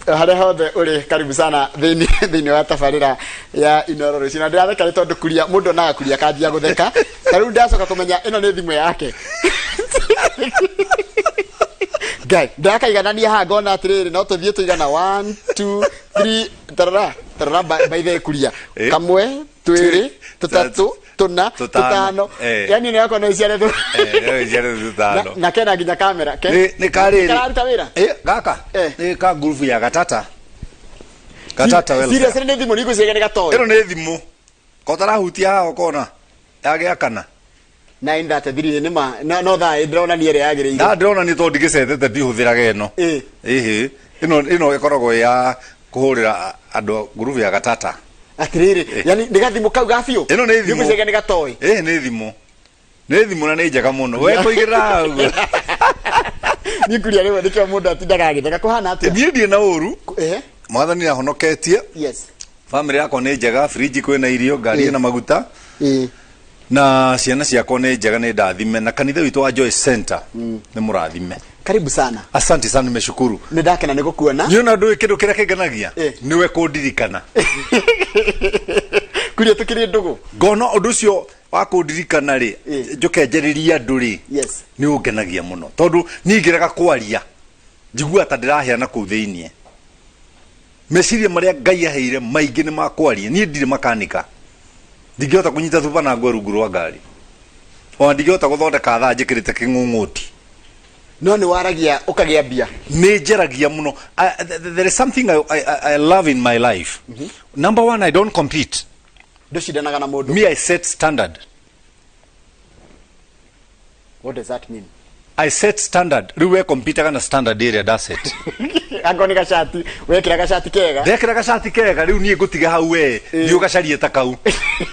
Harĩa hothe ũrĩ, karibu sana thĩinĩ wa tabarĩra ya Inoro rũciũ. Na ndĩratheka nĩ tondũ kuria mũndũ onaga kuria akanjia gũtheka. Ta rĩu ndacoka kũmenya ĩno nĩ thimũ yake. Ngai, ndakaiganania haha ngona atĩrĩrĩ, no tũthiĩ tũigana 1 2 3, tarara tarara, by the kuria. Kamwe, twĩrĩ, tũtatũ, tũna, tũtano. Tũtano. Yani ĩno yakwa no iciare tũ No iciare tũtano. Na kena nginya kamera. Nĩ karĩrĩ. Kararuta wĩra. Gaka nĩ ka ngurubu ya gatata gatata welfare. Seriously, nĩ thimũ nĩngwĩciria nĩ gatoĩ. Ĩno nĩ thimũ ko tarahutia haha ũkona yagĩakana. 9:33 nĩ ma no no thaa ndĩrona nĩ ĩrĩa yagĩrĩire. Na ndĩrona nĩ tondũ ndigĩcetete, ndihũthĩraga ĩno. Ĩhĩ, ĩno ĩkoragwo ĩ ya kũhũrĩra andũ ngurubu ya gatata. Atĩrĩrĩ, yani nĩ gathimũ kau ga biũ. Ĩno nĩ thimũ. Nĩngwĩciria nĩ gatoĩ. Ĩĩ, nĩ thimũ, nĩ thimũ na nĩ njega mũno we kũigĩrĩra haha ũguo. Niĩ kuria rĩmwe nĩkĩo mũndũ atindaga agĩtheka. Kũhana atĩa? Niĩ ndirĩ na ũru. Mwathani ahonoketie. Famĩlĩ yakwa nĩ njega, fridge kwĩna irio, ngari ĩna maguta, na ciana ciakwa nĩ njega, nĩ ndathime, na kanitha witũ wa Joy Center nĩ mũrathime. Karibu sana. Asante sana, nimeshukuru. Nĩ ndakena nĩ gũkuona. Niĩ ona ndũĩ kĩndũ kĩrĩa kĩngenagia nĩwe kũndirikana. Kuria tũkĩrĩ ndũgũ. Ngona ũndũ ũcio wa kũndirikana rĩ, njũke njarĩrie andũ rĩ, nĩ ũngenagia mũno tondũ niĩ ngĩrega kwaria njiguaga ta ndĩrahĩa na kũu thĩiniĩ. Meciria marĩa Ngai aheire maingĩ nĩ makwaria. Niĩ ndirĩ makanika, ndingĩhota kũnyita thuba na ngwe rungu rwa ngari, ona ndingĩhota gũthondeka thaa njĩkĩrĩte kĩng'ũng'ũti. No nĩ waragia ũkagĩa mbia. Nĩ njaragia mũno. There is something I love in my life. Number one, I don't compete. Ndũcindanaga na mũndũ. Me, I set standard. What does that mean? I set standard. Rĩu we competaga na standard ĩrĩa ndaset. Angorwo nĩ gacati, wekĩra gacati kega. Ndekĩra gacati kega, rĩu niĩ ngũtiga hau, we thiĩ ũgacarie ta kau.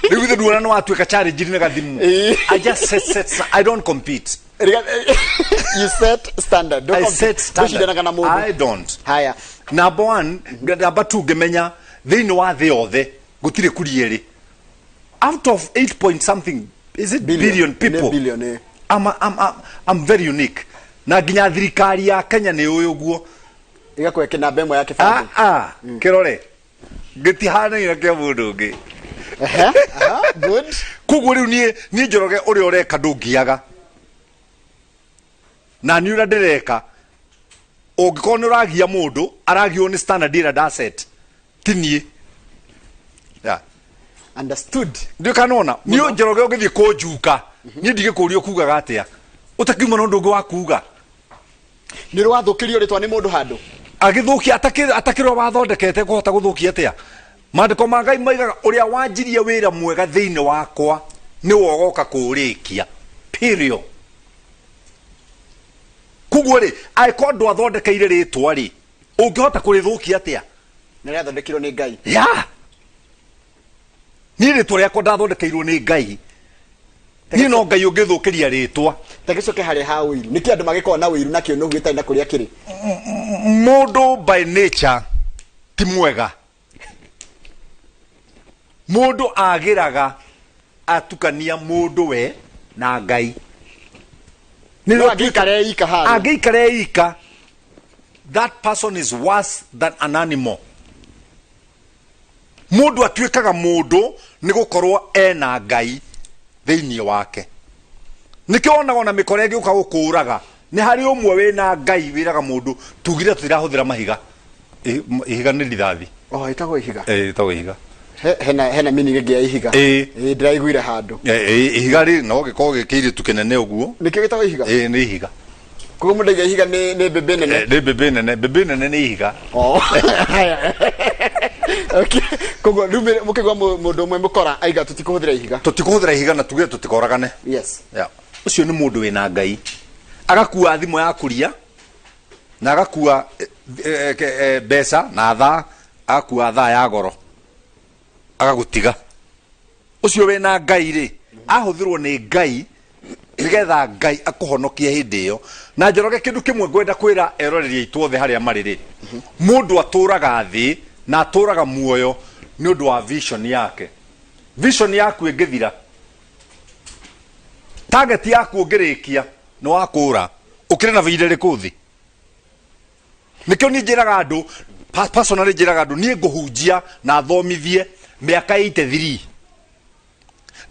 Rĩu githĩ nduona nĩ watuĩka challenge nĩ gathimu? I just set. I don't compete. You set standard. I set standard. Ndũcindanaga na mũndũ. I don't. Haya. Number one, number two, ngĩmenya thĩinĩ wa thĩ yothe gũtirĩ kuria ĩrĩ out of 8 point something, is it billion people? Nĩ billion, eh. I'm very unique, na nginya thirikari ya Kenya nĩ ũĩ ũguo. Ĩgakũhe kĩnamba ĩmwe ya kĩbandĩ. Ah, ah, kĩrore gĩtihanaine kĩa mũndũ ũngĩ. Ehe, aha, good. Koguo rĩu niĩ Njoroge, ũrĩa ũreka ndũngiaga na niĩ ũrĩa ndĩreka, ũngĩkorwo nĩ ũragia mũndũ, aragio nĩ standard ĩrĩa ndaset, ti niĩ, yeah. Understood. Ndiũ kana ona niĩ Njoroge ũngĩthiĩ kũnjuka, niĩ ndigĩkũria ũkugaga atĩa ũtakiuma na ũndũ ũngĩ wa kuga. Nĩ ũrĩ wathũkĩrio rĩtwa nĩ mũndũ handũ? Agĩthũkia atakĩrwo wathondekete kũhota gũthũkia atĩa? Maandĩko ma Ngai maigaga ũrĩa wanjirie wĩra mwega thĩinĩ wakwa nĩwe ũgoka kũũrĩkia, period. Koguo rĩ, angĩkorwo ndwathondekeire rĩtwa rĩ, ũngĩhota kũrĩthũkia atĩa? Nĩ rĩathondekirwo nĩ Ngai. Ya, niĩ rĩtwa rĩakwa ndathondekeirwo nĩ Ngai. Niĩ no Ngai ũngĩthũkĩria rĩtwa. Ta gĩcoke harĩa ha ũiru, nĩkĩ andũ magĩkoragwo na ũiru na kĩũnũhu gĩtarĩ na kũrĩa kĩrĩ? Mũndũ by nature ti mwega. Mũndũ agĩraga atukania mũndũ we na Ngai. No angĩikara eika harĩa. Angĩikara eika, that person is worse than an animal. Mũndũ atuĩkaga mũndũ nĩ gũkorwo ena Ngai thĩinĩ wake. Nĩkĩo wonaga ona mĩkora ĩngĩũka gũkũraga, nĩ harĩ ũmwe wĩna Ngai wĩraga mũndũ tugire tũtirahũthĩra mahiga. Ihiga nĩ rithathi. Oh, ĩtagwo ihiga. Eh, ĩtagwo ihiga. Hena meaning ĩngĩ ya ihiga? Ĩĩ. Ĩĩ, ndĩraiguire handũ. Eh, ihiga rĩ no gĩkorwo gĩ kĩirĩtu kĩnene ũguo. Nĩkĩo gĩtagwo ihiga? Ĩĩ, nĩ ihiga. Koguo mũndũ aiga ihiga nĩ mbĩmbĩ nene? Eh, nĩ mbĩmbĩ nene, mbĩmbĩ nene nĩ ihiga. Oh. Okay. Koguo rĩu mũkĩgwa mũndũ ũmwe mũkora aiga tũtikũhũthĩra ihiga. Tũtikũhũthĩra ihiga na tugire tũtikoragane. Yeah. Ũcio nĩ mũndũ wĩna Ngai, agakua thimũ ya kuria na agakua mbeca na thaa, agakua thaa ya goro, agagũtiga. Ũcio wĩna Ngai rĩ, ahũthĩrwo nĩ Ngai nĩgetha Ngai akũhonokie hĩndĩ ĩyo. Na Njoroge, kĩndũ kĩmwe ngwenda kwĩra eroreri aitũ othe harĩa marĩ rĩ, mũndũ atũraga thĩ na atũraga muoyo nĩ ũndũ wa vision yake. Vision yaku ĩngĩthira, target yaku ũngĩrĩkia, nĩ wakũra ũkĩrĩ na baida ĩrĩkũ thĩ? Nĩkĩo niĩ njĩraga andũ, Personally njĩraga andũ niĩ ngũhunjia na thomithie mĩaka 83,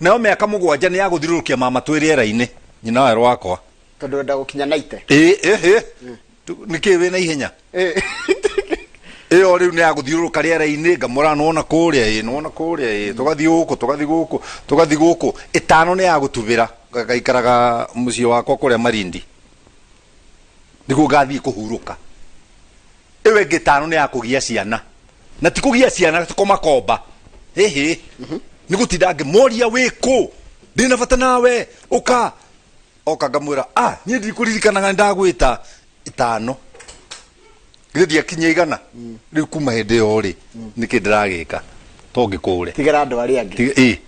nayo mĩaka 7 nĩ ya gũthiũrũrũkia mama twĩ rĩera-inĩ, nyina werũ wakwa. Tondũ wenda gũkinya 90. Ĩ ĩ ĩ, nĩkĩ wĩna ihenya? Ĩyo rĩu nĩ ya gũthiũrũrũka rĩera-inĩ, ngamwĩra nĩwona kũrĩa, ĩ nĩwona kũrĩa, ĩ tũgathiĩ gũkũ, tũgathiĩ gũkũ, tũgathiĩ gũkũ. 5 nĩ ya gũtubĩra, ngaikaraga mũciĩ wakwa kũrĩa Malindi nĩguo ngathiĩ kũhurũka. Ĩyo ĩngĩ 5 nĩ ya kũgĩa ciana, na ti kũgĩa ciana, ti kũmakomba, hĩhĩ, nĩ gũtinda ngĩmoria wĩkũ, ndĩna bata nawe, ũka oka, ngamwĩra, ah, niĩ ndikũririkanaga nĩ ndagwĩta. 5 githĩ ndiakinyia 100 rĩu kuma hĩndĩ ĩyo rĩ, nĩkĩ ndĩragĩka to ngĩkũre? Tigĩra andũ arĩa angĩ. Ĩ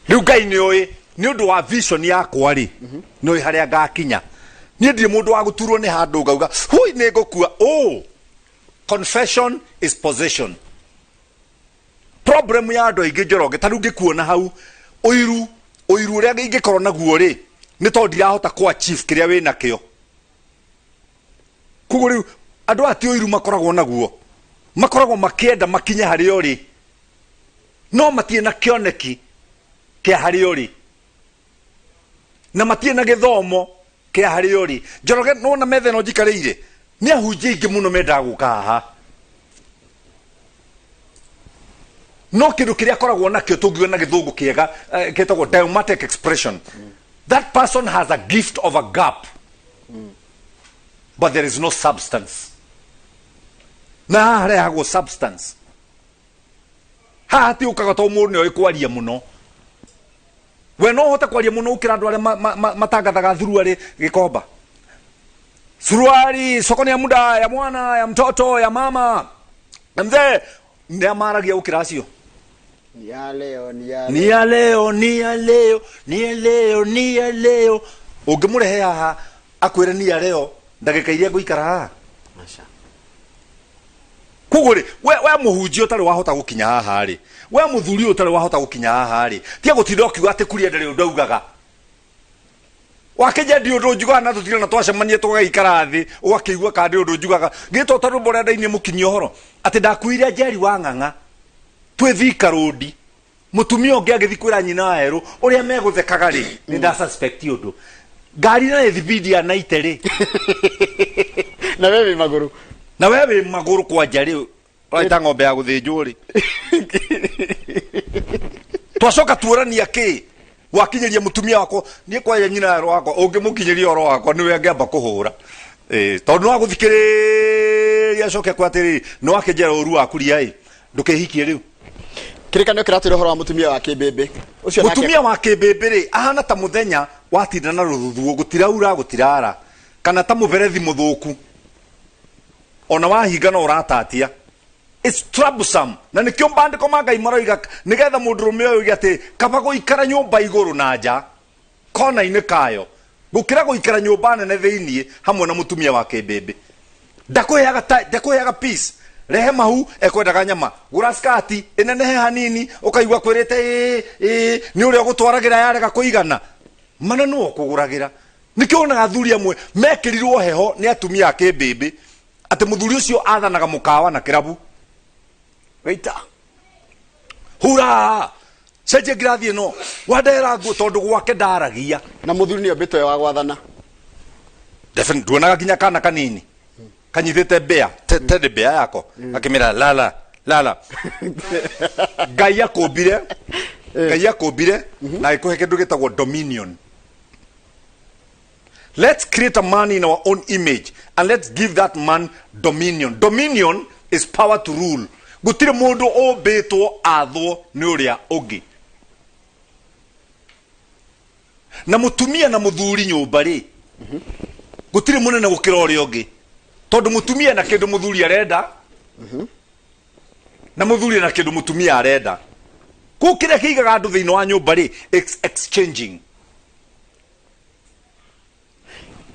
rĩu Ngai nĩ oĩ nĩ ũndũ wa vision yakwa rĩ, nĩ oĩ harĩa ngakinya. Niĩ ndirĩ mũndũ wa gũturwo nĩ handũ ngauga hui nĩ ngũkua. Oh, confession is possession. Problem ya andũ aingĩ, Njoroge, ta rĩu ngĩkuona hau, ũiru, ũiru ũrĩa ingĩkorwo naguo rĩ, nĩ tondũ ndirahota kũ achieve kĩrĩa wĩ nakĩo. Koguo rĩu andũ aya ti ũiru makoragwo naguo, makoragwo makĩenda makinye harĩa ũrĩ, no matirĩ na kĩoneki kĩa harĩa ũrĩ, na matirĩ na gĩthomo kĩa harĩa ũrĩ. Njoroge, nĩwona metha ĩno njikarĩire, nĩ ahunjia aingĩ mũno mendaga gũka haha, no kĩndũ kĩrĩa akoragwo nakĩo tũngiuga na gĩthũngũ kĩega gĩtagwo diomatic expression. That person has a gift of a gap, but there is no substance. Na haha harehagwo substance. Haha hatiũkaga tondũ mũndũ nĩoĩ kwaria mũno. We no ũhote kwaria mũno gũkĩra andũ arĩa matangathaga thuruarĩ Gĩkomba, suruari sokoni ya muda ya mwana ya mtoto ya mama ya mzee, nĩ amaragia gũkĩra acio. Ni ya leo, ni ya Ni ya leo, ni ya leo, ni ya leo, ni ya leo. Ũngĩmũrehe haha akwĩre ni ya leo ndagĩka iria ngũikara haha. Aca. Koguo rĩ, we mũhunjia ũtarĩ wahota gũkinya haha rĩ, we mũthuri ũyũ ũtarĩ wahota gũkinya haha rĩ, tiga gũtinda ũkiuga atĩ kuria ndarĩ ũndũ augaga. Wakĩnja ndi ũndũ njugaga, na tũtira na twacemania tũgagĩikara thĩ ũgakĩigua kana ndĩ ũndũ njugaga. Gĩtwo ta rwĩmbo ũrĩa ndainire mũkinyia ũhoro atĩ ndakuire Njeri wa Ng'ang'a twĩ Thika Road, mũtumia ũngĩ agĩthiĩ kwĩra nyina wa erũ ũrĩa megũthekaga rĩ, nĩ nda suspect ũndũ ngari na thibindi ya naite rĩ. Na we wĩ magũrũ. Na we wĩ magũrũ kwanja rĩ, ũraita ng'ombe ya gũthĩnjwo rĩ. Twacoka tuorania kĩ wakinyĩria mũtumia wakwa. Niĩ kwanja nyina werũ wakwa, ũngĩmũkinyĩria ũhoro wakwa nĩwe angĩamba kũhũra. Tondũ no agũthikĩrĩria acoke kwa atĩrĩrĩ, nĩ wakĩnjĩra ũru waku ria ĩ, ndũkĩhikie rĩu. Kĩrĩkanĩro kĩratwĩra ũhoro wa mũtumia wa kĩmbĩmbĩ ũcio nake. Mũtumia wa kĩmbĩmbĩ rĩ, ahana ta mũthenya watinda na rũthuthuũ, gũtiraura, gũtirara, kana ta mũberethi mũthũku, ona wahinga no ũratatia. It's troublesome. Na nĩkĩo maandĩko ma Ngai maroiga nĩgetha mũndũrũme ũyũ oige atĩ kaba gũikara nyũmba igũrũ na nja kona-inĩ kayo gũkĩra gũikara nyũmba nene thĩiniĩ hamwe na mũtumia wa kĩmbĩmbĩ. Ndakũheaga ndakũheaga peace. Rehe mahu, ekwendaga nyama. Gũra skati ĩnenehe hanini, ũkaigua kwĩrĩte ĩĩ ĩĩ nĩ ũrĩa ũgũtwaragĩra yarega kũigana mana nĩwe ũkũgũragĩra. Nĩkĩo wonaga athuri amwe mekĩrirwo heho nĩ atumia a kĩmbĩmbĩ, atĩ mũthuri ũcio athanaga mũkawa na kĩrabu. Waiter. Hura cenjia ngirathi ĩno, wandehera nguo, tondũ gwake ndaragia. Na mũthuri nĩ ombĩtwo wa gwathana. Definitely, nduonaga nginya kana kanini kanyitĩte mbĩa, teddy bear yako, akĩmĩra lala lala. Ngai akũmbire, Ngai akũmbire na agĩkũhe kĩndũ gĩtagwo dominion. Let's create a man in our own image and let's give that man dominion. Dominion is power to rule. Gũtirĩ mũndũ ũmbĩtwo athwo nĩ ũrĩa ũngĩ. Na mũtumia na mũthuri nyũmba rĩ, gũtirĩ mũnene gũkĩra ũrĩa ũngĩ, tondũ mũtumia na kĩndũ mũthuri arenda, na mũthuri na kĩndũ mũtumia arenda. Kũu kĩrĩa kĩigaga andũ thĩinĩ wa nyũmba rĩ, it's exchanging.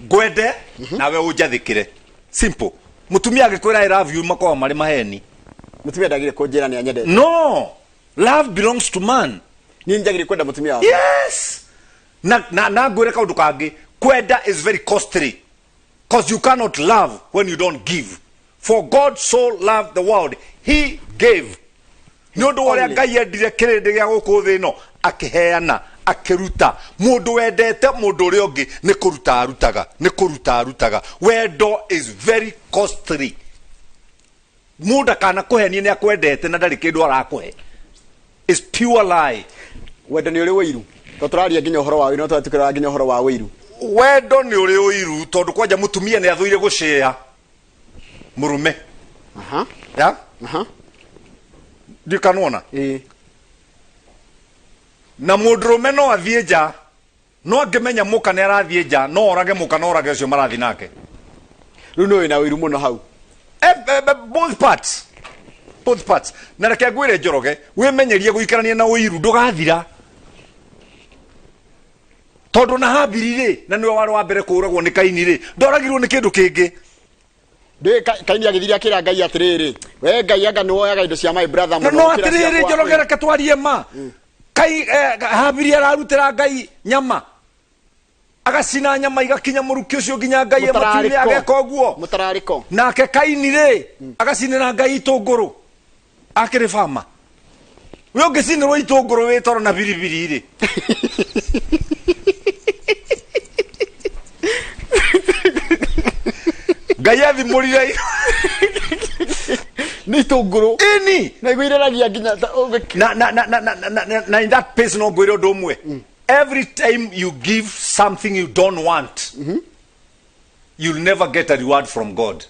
Ngwende nawe ũnjathĩkĩre, simple. Mũtumia angĩkwĩra "I love you", makoragwo marĩ maheni. Mũtumia ndagire kũnjĩra nĩ anyendete. No, love belongs to man. Niĩ njagire kwenda mũtumia wakwa. Yes, na ngwĩre kaũndũ kangĩ, kwenda is very costly, cause you cannot love when you don't give. For God so loved the world, he gave. Nĩ ũndũ wa ũrĩa Only. Ngai endire kĩrĩndĩ gĩa gũkũ thĩ ĩno, akĩheana, akĩruta. Mũndũ wendete mũndũ ũrĩa ũngĩ nĩ kũruta arutaga, nĩ kũruta arutaga. Wendo is very costly. Mũndũ akanakũhenie nĩ akwendete na ndarĩ kĩndũ arakũhe. It's pure lie. Wendo nĩ ũrĩ ũiru. To tũraria nginya ũhoro wa ũiru, no tũratukĩra nginya ũhoro wa ũiru. Wendo nĩ ũrĩ ũiru tondũ kwanja mũtumia nĩ athũire gũcĩa mũrũme. Aha. Ya? Aha. Ndiũ kana wona? Ĩĩ. Na mũndũrũme no athiĩ nja no angĩmenya mũka nĩ arathiĩ nja no orage mũka no orage ũcio marathiĩ nake. Rĩu nĩ wĩna ũiru mũno hau. Both parts. Both parts. Na reke ngwĩre Njoroge, wĩmenyerie gũikarania na ũiru ndũgathira. Tondũ na Habili rĩ, na nĩwe warĩ wa mbere kũũragwo nĩ Kaini rĩ, ndoragirwo nĩ kĩndũ kĩngĩ. Ndĩ Kaini agĩthire akĩra Ngai atĩrĩrĩ, we Ngai anga nĩ woyaga indo cia my brother Na mũno no gũkĩra atĩrĩrĩ ciakwa." Njoroge, reke twarie ma. Habili ararutĩra Ngai nyama, agacina nyama igakinya mũrukĩ ũcio nginya Ngai e matu-inĩ Mũtararĩko. ageka ũguo. Mũtararĩko. Nake Kaini rĩ, agacinĩra Ngai itũngũrũ. Akĩrĩ bama. We ũngĩcinĩrwo itũngũrũ wĩ toro na biribiri rĩ. Ngai athimũrire Nĩ itũngũrũ. Ĩni. Na igũirĩragia nginya ta- ũgĩ- Na in that pace no ngwĩre ũndũ ũmwe. Every time you give something you don't want, you'll never get a reward from God.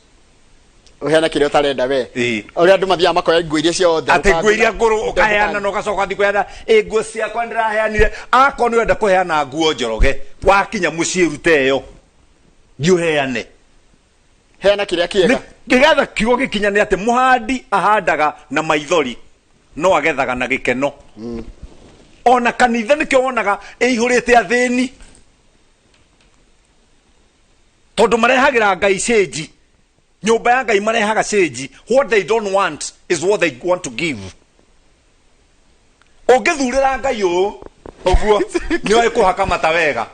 Ũheana kĩrĩa ũtarenda we. Ĩĩ. Ũrĩa andũ mathiaga makoya nguo iria ciothe. Atĩ nguo iria ngũrũ ũkaheana na ũgacoka ũgathiĩ kũheana ĩ nguo ciakwa ndĩraheanire. Akorwo nĩ ũrenda kũheana nguo Njoroge, wakinya mũciĩ rute ĩyo thiĩ ũheane. Heana kĩrĩa kĩega. Nĩgetha kiugo gĩkinyane atĩ mũhandi ahandaga na maithori no agethaga na gĩkeno. Ona kanitha nĩkĩo wonaga ĩihũrĩte athĩni tondũ marehagĩra Ngai cĩnji. Nyũmba ya Ngai marehaga cĩnji. What they don't want is what they want to give. Ũngĩthurĩra Ngai ũũ ũguo nĩ oĩ kũhaka mata wega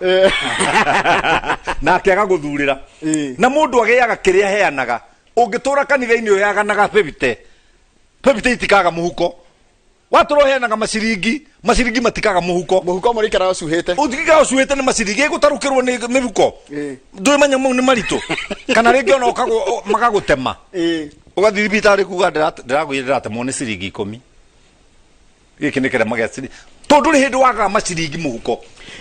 nake agagũthurĩra. Na mũndũ agĩaga kĩrĩa aheanaga. Ũngĩtũra kanitha-inĩ ũheaganaga bĩbite, bĩbite itikaga mũhuko. Watũra ũheanaga maciringi, maciringi matikaga mũhuko. Mũhuko ũmwe ũrĩikaraga ũcuhĩte. Ũngĩikara ũcuhĩte nĩ maciringi, ĩgũtarũkĩrwo nĩ mĩhuko. Ndũĩ manyamũ mau nĩ maritũ. Kana rĩngĩ ona magagũtema. Ũgathiĩ thibitarĩ kuga ndĩragũire ndĩratemwo nĩ ciringi ikũmi. Gĩkĩ nĩ kĩrema gĩa ciringi. Tondũ ndũrĩ hĩndĩ wagaga maciringi mũhuko.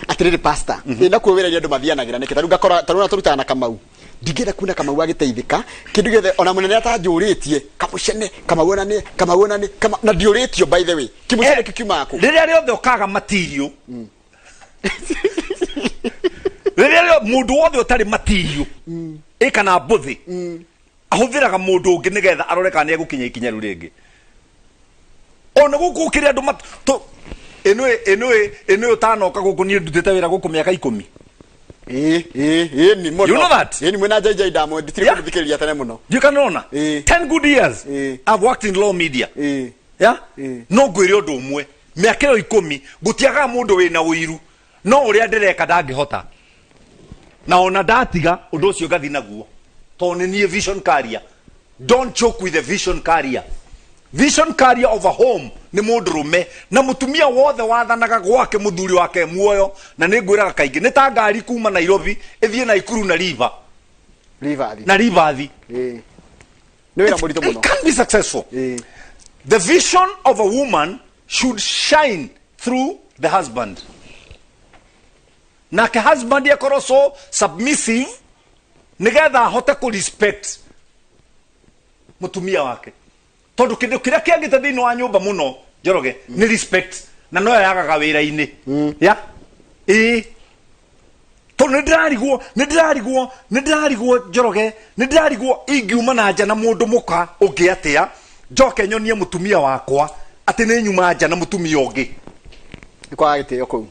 Atĩrĩrĩ pastor, ĩ nakuo wĩra-inĩ andũ mathianagĩra nĩkĩ? Tarĩu ngakora, tarĩu ona tũrutaga na Kamau. Ndingĩenda kuona Kamau agĩteithĩka, kĩndũ gĩothe ona mũnene atanjũrĩtie, kamũcene, Kamau ona nĩ, Kamau ona nĩ, Kama, na ndiũrĩtio by the way. Kĩmũcene kĩu kiumaga kũ? Rĩrĩa rĩothe ũkaga material, rĩrĩa rĩothe mũndũ wothe ũtarĩ material, ĩ kana mbũthĩ, ahũthĩraga mũndũ ũngĩ nĩgetha arore kana nĩegũkinya ikinya rĩu rĩngĩ. Ona gũkũ kĩrĩa andũ mat-, tũ-, ĩno ĩ-, ĩno ĩ-, ĩno ĩ ũtanoka gũkũ niĩ ndutĩte wĩra gũkũ mĩaka ikũmi. Ĩĩ, ĩĩ, ĩĩ, ni mũno. You know that? Ĩĩ, ni mwĩna JJ Ndamwe, nditirĩ kũmũthikĩrĩria tene mũno. You can ona. Ĩĩ. 10 good years. Ĩĩ. I've worked in law media. Ĩĩ. Yeah? Ĩĩ. No ngwĩre ũndũ ũmwe, mĩaka ĩyo ikũmi gũtiagaga mũndũ wĩna ũiru, no ũrĩa ndĩreka ndangĩhota. Na ona ndatiga ũndũ ũcio ngathi naguo. Tondũ nĩ niĩ vision carrier. Don't joke with the vision carrier. Vision carrier of a home nĩ mũndũrũme na mũtumia wothe wathanaga gwake mũthuri wake muoyo, na nĩ ngwĩraga kaingĩ nĩ ta ngari kuma Nairobi ĩthiĩ Naikuru na river. Rivathi. Na rivathi. Ĩĩ. Nĩ wĩra mũritũ It mũno. can be successful. Ĩĩ. The vision of a woman should shine through the husband. Nake husband akorwo so submissive nigetha ahote ku respect mutumia wake, tondu kindu kiria kiagite thiini wa nyumba muno Njoroge ni respect, na noyo yagaga wira-ini ya ii, tondu nindirarigwo nindirarigwo nindirarigwo Njoroge, nindirarigwo ingiuma na nja na mundu muka ungi atia njoke nyonie mutumia wakwa ati ni nyuma nja na mutumia ungi. Nĩ kwaga gĩtĩo kũu.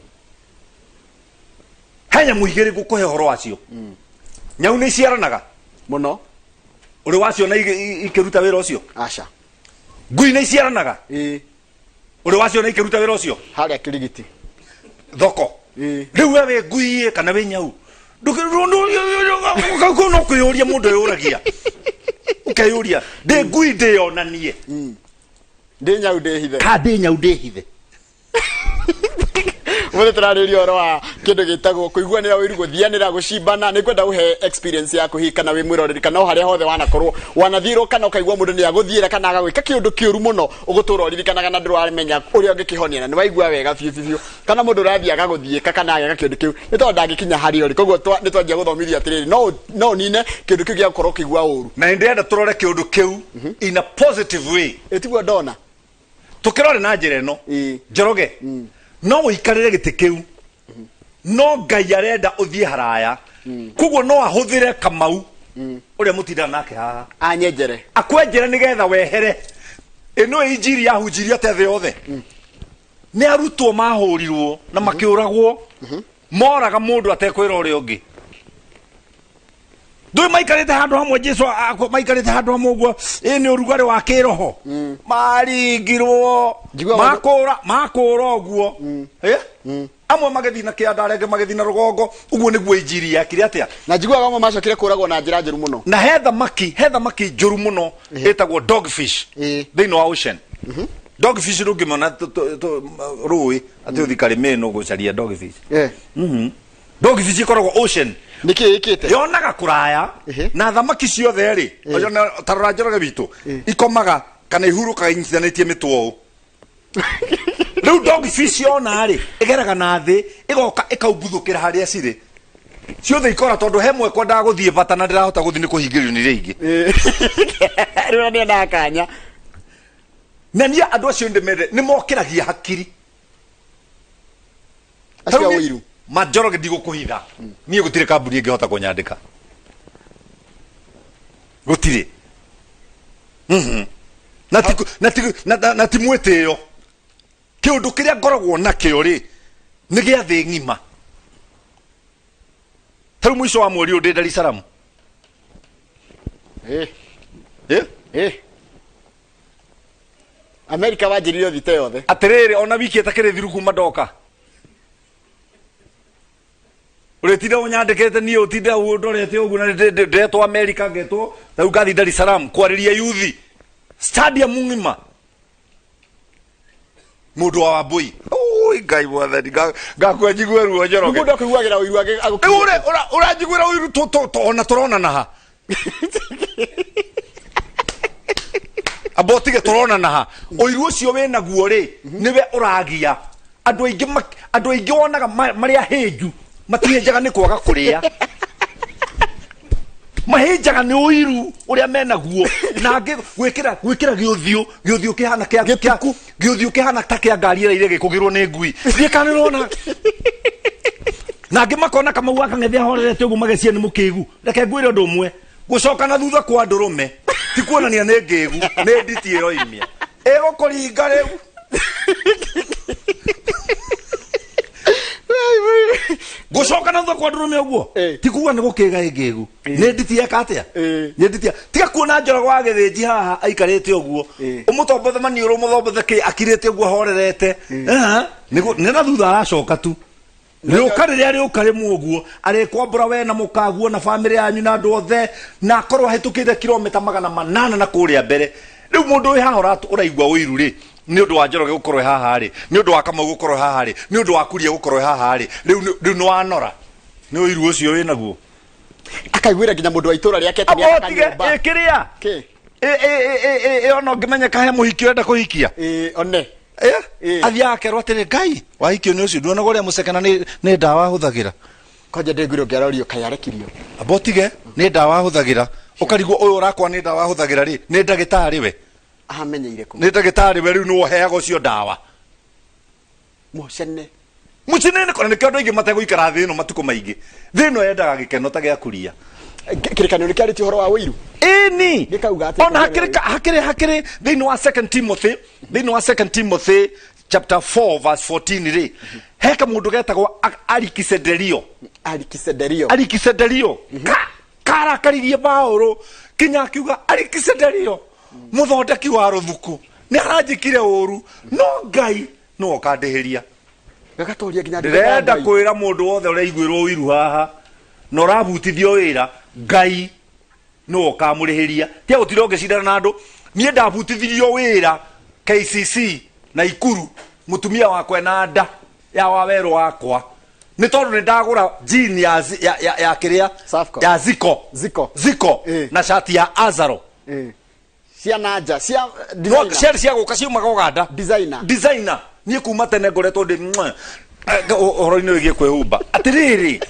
He nyamũ igĩrĩ ngũkũhe ũhoro wacio. Nyau nĩ iciaranaga mũno. Ũrĩ waciona ikĩruta wĩra ũcio? Aca. Ngui nĩ iciaranaga? Ĩĩ. Ũrĩ waciona ikĩruta wĩra ũcio? Harĩa Kĩrigiti. Thoko. Ĩĩ. Rĩu we wĩ ngui ĩ kana wĩ nyau? Kau no kwĩyũria mũndũ eyũragia. Ũkeyũria, ndĩ ngui ndĩyonanie? Ndĩ nyau ndĩhithe? Ka ndĩ nyau ndĩhithe? Mũthĩ tũrarĩria ũhoro wa kĩndũ gĩtagwo kũiguanĩra ũiru, gũthianĩra, gũcimbana. Nĩ ngwenda ũhe experience yaku hihi, kana wĩ mwĩroreri, kana o harĩa hothe wanakorwo wanathiĩrwo, kana ũkaigua mũndũ nĩ agũthiĩra kana agagwĩka kĩũndũ kĩũru mũno ũgũtũra ũririkanaga na ndũramenya ũrĩa ũngĩkĩhonia, na nĩ waigua wega biũ biũ biũ, kana mũndũ ũrathiĩ agagũthiĩka kana ageka kĩũndũ kĩu nĩ tondũ ndangĩkinya harĩa ũrĩ. Koguo nĩ twanjia gũthomithia atĩrĩrĩ, no ũnine kĩũndũ kĩu gĩa gũkorwo ũkĩigua ũru. Na nĩ ndĩrenda tũrore kĩũndũ kĩu in a positive way. Ĩtiguo ndona. Tũkĩrore na njĩra ĩno. Njoroge, no ũikarĩre gĩtĩ kĩu, no Ngai arenda ũthiĩ haraya, koguo no ahũthĩre Kamau ũrĩa mũtindaga nake haha anyenjere, akwenjere nĩgetha wehere. Ĩno injiri yahunjirio atĩa thĩ yothe? Nĩ arutwo mahũrirwo na makĩũragwo, moraga mũndũ atekwĩra ũrĩa ũngĩ. Ndũĩ maikarĩte handũ hamwe, Jesu maikarĩte handũ hamwe ũguo, ĩ nĩ ũrugarĩ wa kĩroho, maringirwo. Njiguaga Makũra ũguo. Eh? Amwe magĩthiĩ na kĩanda, arĩa angĩ magĩthiĩ na rũgongo. Ũguo nĩguo injiri yakire atĩa. Na njiguaga amwe macokire kũragwo na njĩra njũru mũno. Na he thamaki njũru mũno ĩtagwo dogfish thĩinĩ wa ocean. Dogfish ndũngĩmĩona rũĩ atĩ ũthi karĩmĩ ĩno gũcaria dogfish. Dogfish ĩkoragwo ocean. Nĩ kĩ ĩkĩte? Yonaga kũraya. Na thamaki ciothe rĩ, ta rora Njoroge witũ, ikomaga kana ihurũkaga inyitithanĩtie mĩtwe ũũ. Rĩu dogfish yona rĩ, ĩgeraga na thĩ, ĩgoka ĩkaumbuthũkĩra harĩa cirĩ ciothe, ikora, tondũ he mwe kwendaga gũthiĩ bata na ndĩrahota gũthiĩ nĩ kũhingĩrĩrio nĩ iria ingĩ. Rĩu nĩ kanya. Na niĩ andũ acio ndĩmende, nĩ mokĩragia hakiri. Acio Tarĩu ũiru. Manjoroge, ndigũkũhitha, niĩ gũtirĩ kambuni ĩngĩhota kũnyandĩka, gũtirĩ. Na ti mwĩtĩo. Kĩũndũ kĩrĩa ngoragwo nakĩo rĩ, nĩ gĩa thĩ ng'ima. Tarĩu mũico wa mweri ũyũ ndĩ Dar es Salaam. Eh? Amerika wanjĩrire ũthite yothe. Atĩrĩrĩ, ona wiki ĩtakĩrĩ thiru kuma ndoka, ũrĩtinda ũnyandĩkĩte niĩ, ũtinde ũndorete ũguo, na ndetwo Amerika, ngetwo rĩu ngathiĩ Dar es Salaam kwarĩria yuthi stadium ng'ima. Mũndũ wa Wambũi, ui Ngai mwathani, ngakua njigue ruo, Njoroge. Mũndũ akũiguagĩra ũiru. Rĩu ũranjiguĩra ũiru, ona tũronana ha? Amba ũtige, tũronana ha? Ũiru ũcio wĩ naguo rĩ, nĩwe ũragia andũ aingĩ. Andũ aingĩ wonaga marĩ ahĩnju, matihĩnjaga nĩ kwaga kũrĩa, mahĩnjaga nĩ ũiru ũrĩa menaguo. Na angĩ gwĩkĩra gĩũthiũ kĩhana kĩa gĩũthiũ kĩhana ta kĩa ngari ĩrĩa ĩrĩgĩkũgĩrwo nĩ ngui. Thiĩ kana nĩũrona na angĩ makona Kamau akang'ethe ahorerete ũguo, magecia nĩ mũkĩgu. Reke ngwĩre ũndũ ũmwe, gũcoka na thutha kwa ndũrũme ti kuonania nĩ ngĩgu, nĩ nditi ĩroimia ĩgũkũringa rĩu. Gũcoka na thutha kwa ndũrũme ũguo ti kuga nĩ gũkĩga ĩngĩgu, nĩ nditi yeka atĩa. Nĩ nditi. Tiga kuona Njorogo wa Gĩthĩnji haha aikarĩte ũguo, ũmũtombothe maniũrũ, ũmũtombothe kĩ, akirĩte ũguo ahorerete. Nĩ na thutha aracoka tu. Rĩũka rĩrĩa rĩũka rĩmwe ũguo, arĩkwambũra we na mũkaguo na bamĩrĩ yanyu na andũ othe, na akorwo ahĩtũkĩte kilomita 800 na kũrĩa mbere. Rĩu mũndũ wĩ haha ũraigua ũiru rĩ, nĩ ũndũ wa Njoroge gũkorwo e haha rĩ, nĩ ũndũ wa Kamau gũkorwo e haha rĩ, nĩ ũndũ wa Kuria gũkorwo e haha rĩ, rĩu nĩ wanora nĩ ũiru ũcio wĩ naguo. Akaiguĩra nginya mũndũ wa itũra rĩake atĩ nĩaraka Amba ũtige nyũmba. ĩkĩrĩa Kĩ? Ĩ ona ũngĩmenyeka he mũhiki ũrenda kũhikia. Ĩ, one. Athiaga akerwo atĩrĩ, Ngai wahikio nĩ ũcio, nduonaga ũrĩa mũceke na nĩ ndawa ahũthagĩra. Kwanja ndĩngwĩra ũngĩarorio kaĩ arekirio. Amba ũtige, nĩ ndawa ahũthagĩra. Ũkarigwo ũyũ ũrakwa nĩ ndawa ahũthagĩra rĩ, nĩ ndagĩtarĩ we? Amenyeire kũ? Nĩ ndagĩtarĩ we? Rĩu nĩwe ũheaga ũcio ndawa. Mũcene. Mũcinĩ kona nĩkĩo andũ aingĩ mategũikara thĩ ĩno matukũ maingĩ. Thĩ ĩno yendaga gĩkeno ta gĩa kuria. Kĩrĩkanĩro nĩ kĩarĩtie ũhoro wa ũiru. Ĩni. Gĩkauga atĩa? Ona hakĩrĩ thĩinĩ wa Second Timothy, thĩinĩ wa Second Timothy chapter 4 verse 14 rĩ, he kamũndũ getagwo Alikisederio. Alikisederio. Alikisederio ka karakaririe Paũlũ kinya akiuga, "Alikisederio mũthondeki wa rũthuku nĩ aranjĩkire ũru, no Ngai nĩwe ũkandĩhĩria." Gagatoria nginya ndungata ya Ndĩrenda Ngai. kwĩra mũndũ wothe ũraiguĩrwo ũiru haha na ũrabutithio wĩra, Ngai. Nũ ũkamũrĩhĩria? Tiga gũtinda ũngĩcindana na andũ. Niĩ ndabutithirio wĩra KCC na Ikuru, mũtumia wakwa ena nda ya wawerũ wakwa, nĩ tondũ nĩ ndagũra jean ya, zi- ya, ya, ya kĩrĩa Safco. ya Ziko Ziko. Ziko na shati ya Azaro. Cia nanja cia No, designer. ciarĩ cia gũka ciumaga Ũganda. Designer. Designer. Niĩ kuma tene ngoretwo ndĩ mwah, ũhoro-inĩ wĩgiĩ kwĩhumba. Atĩrĩrĩ,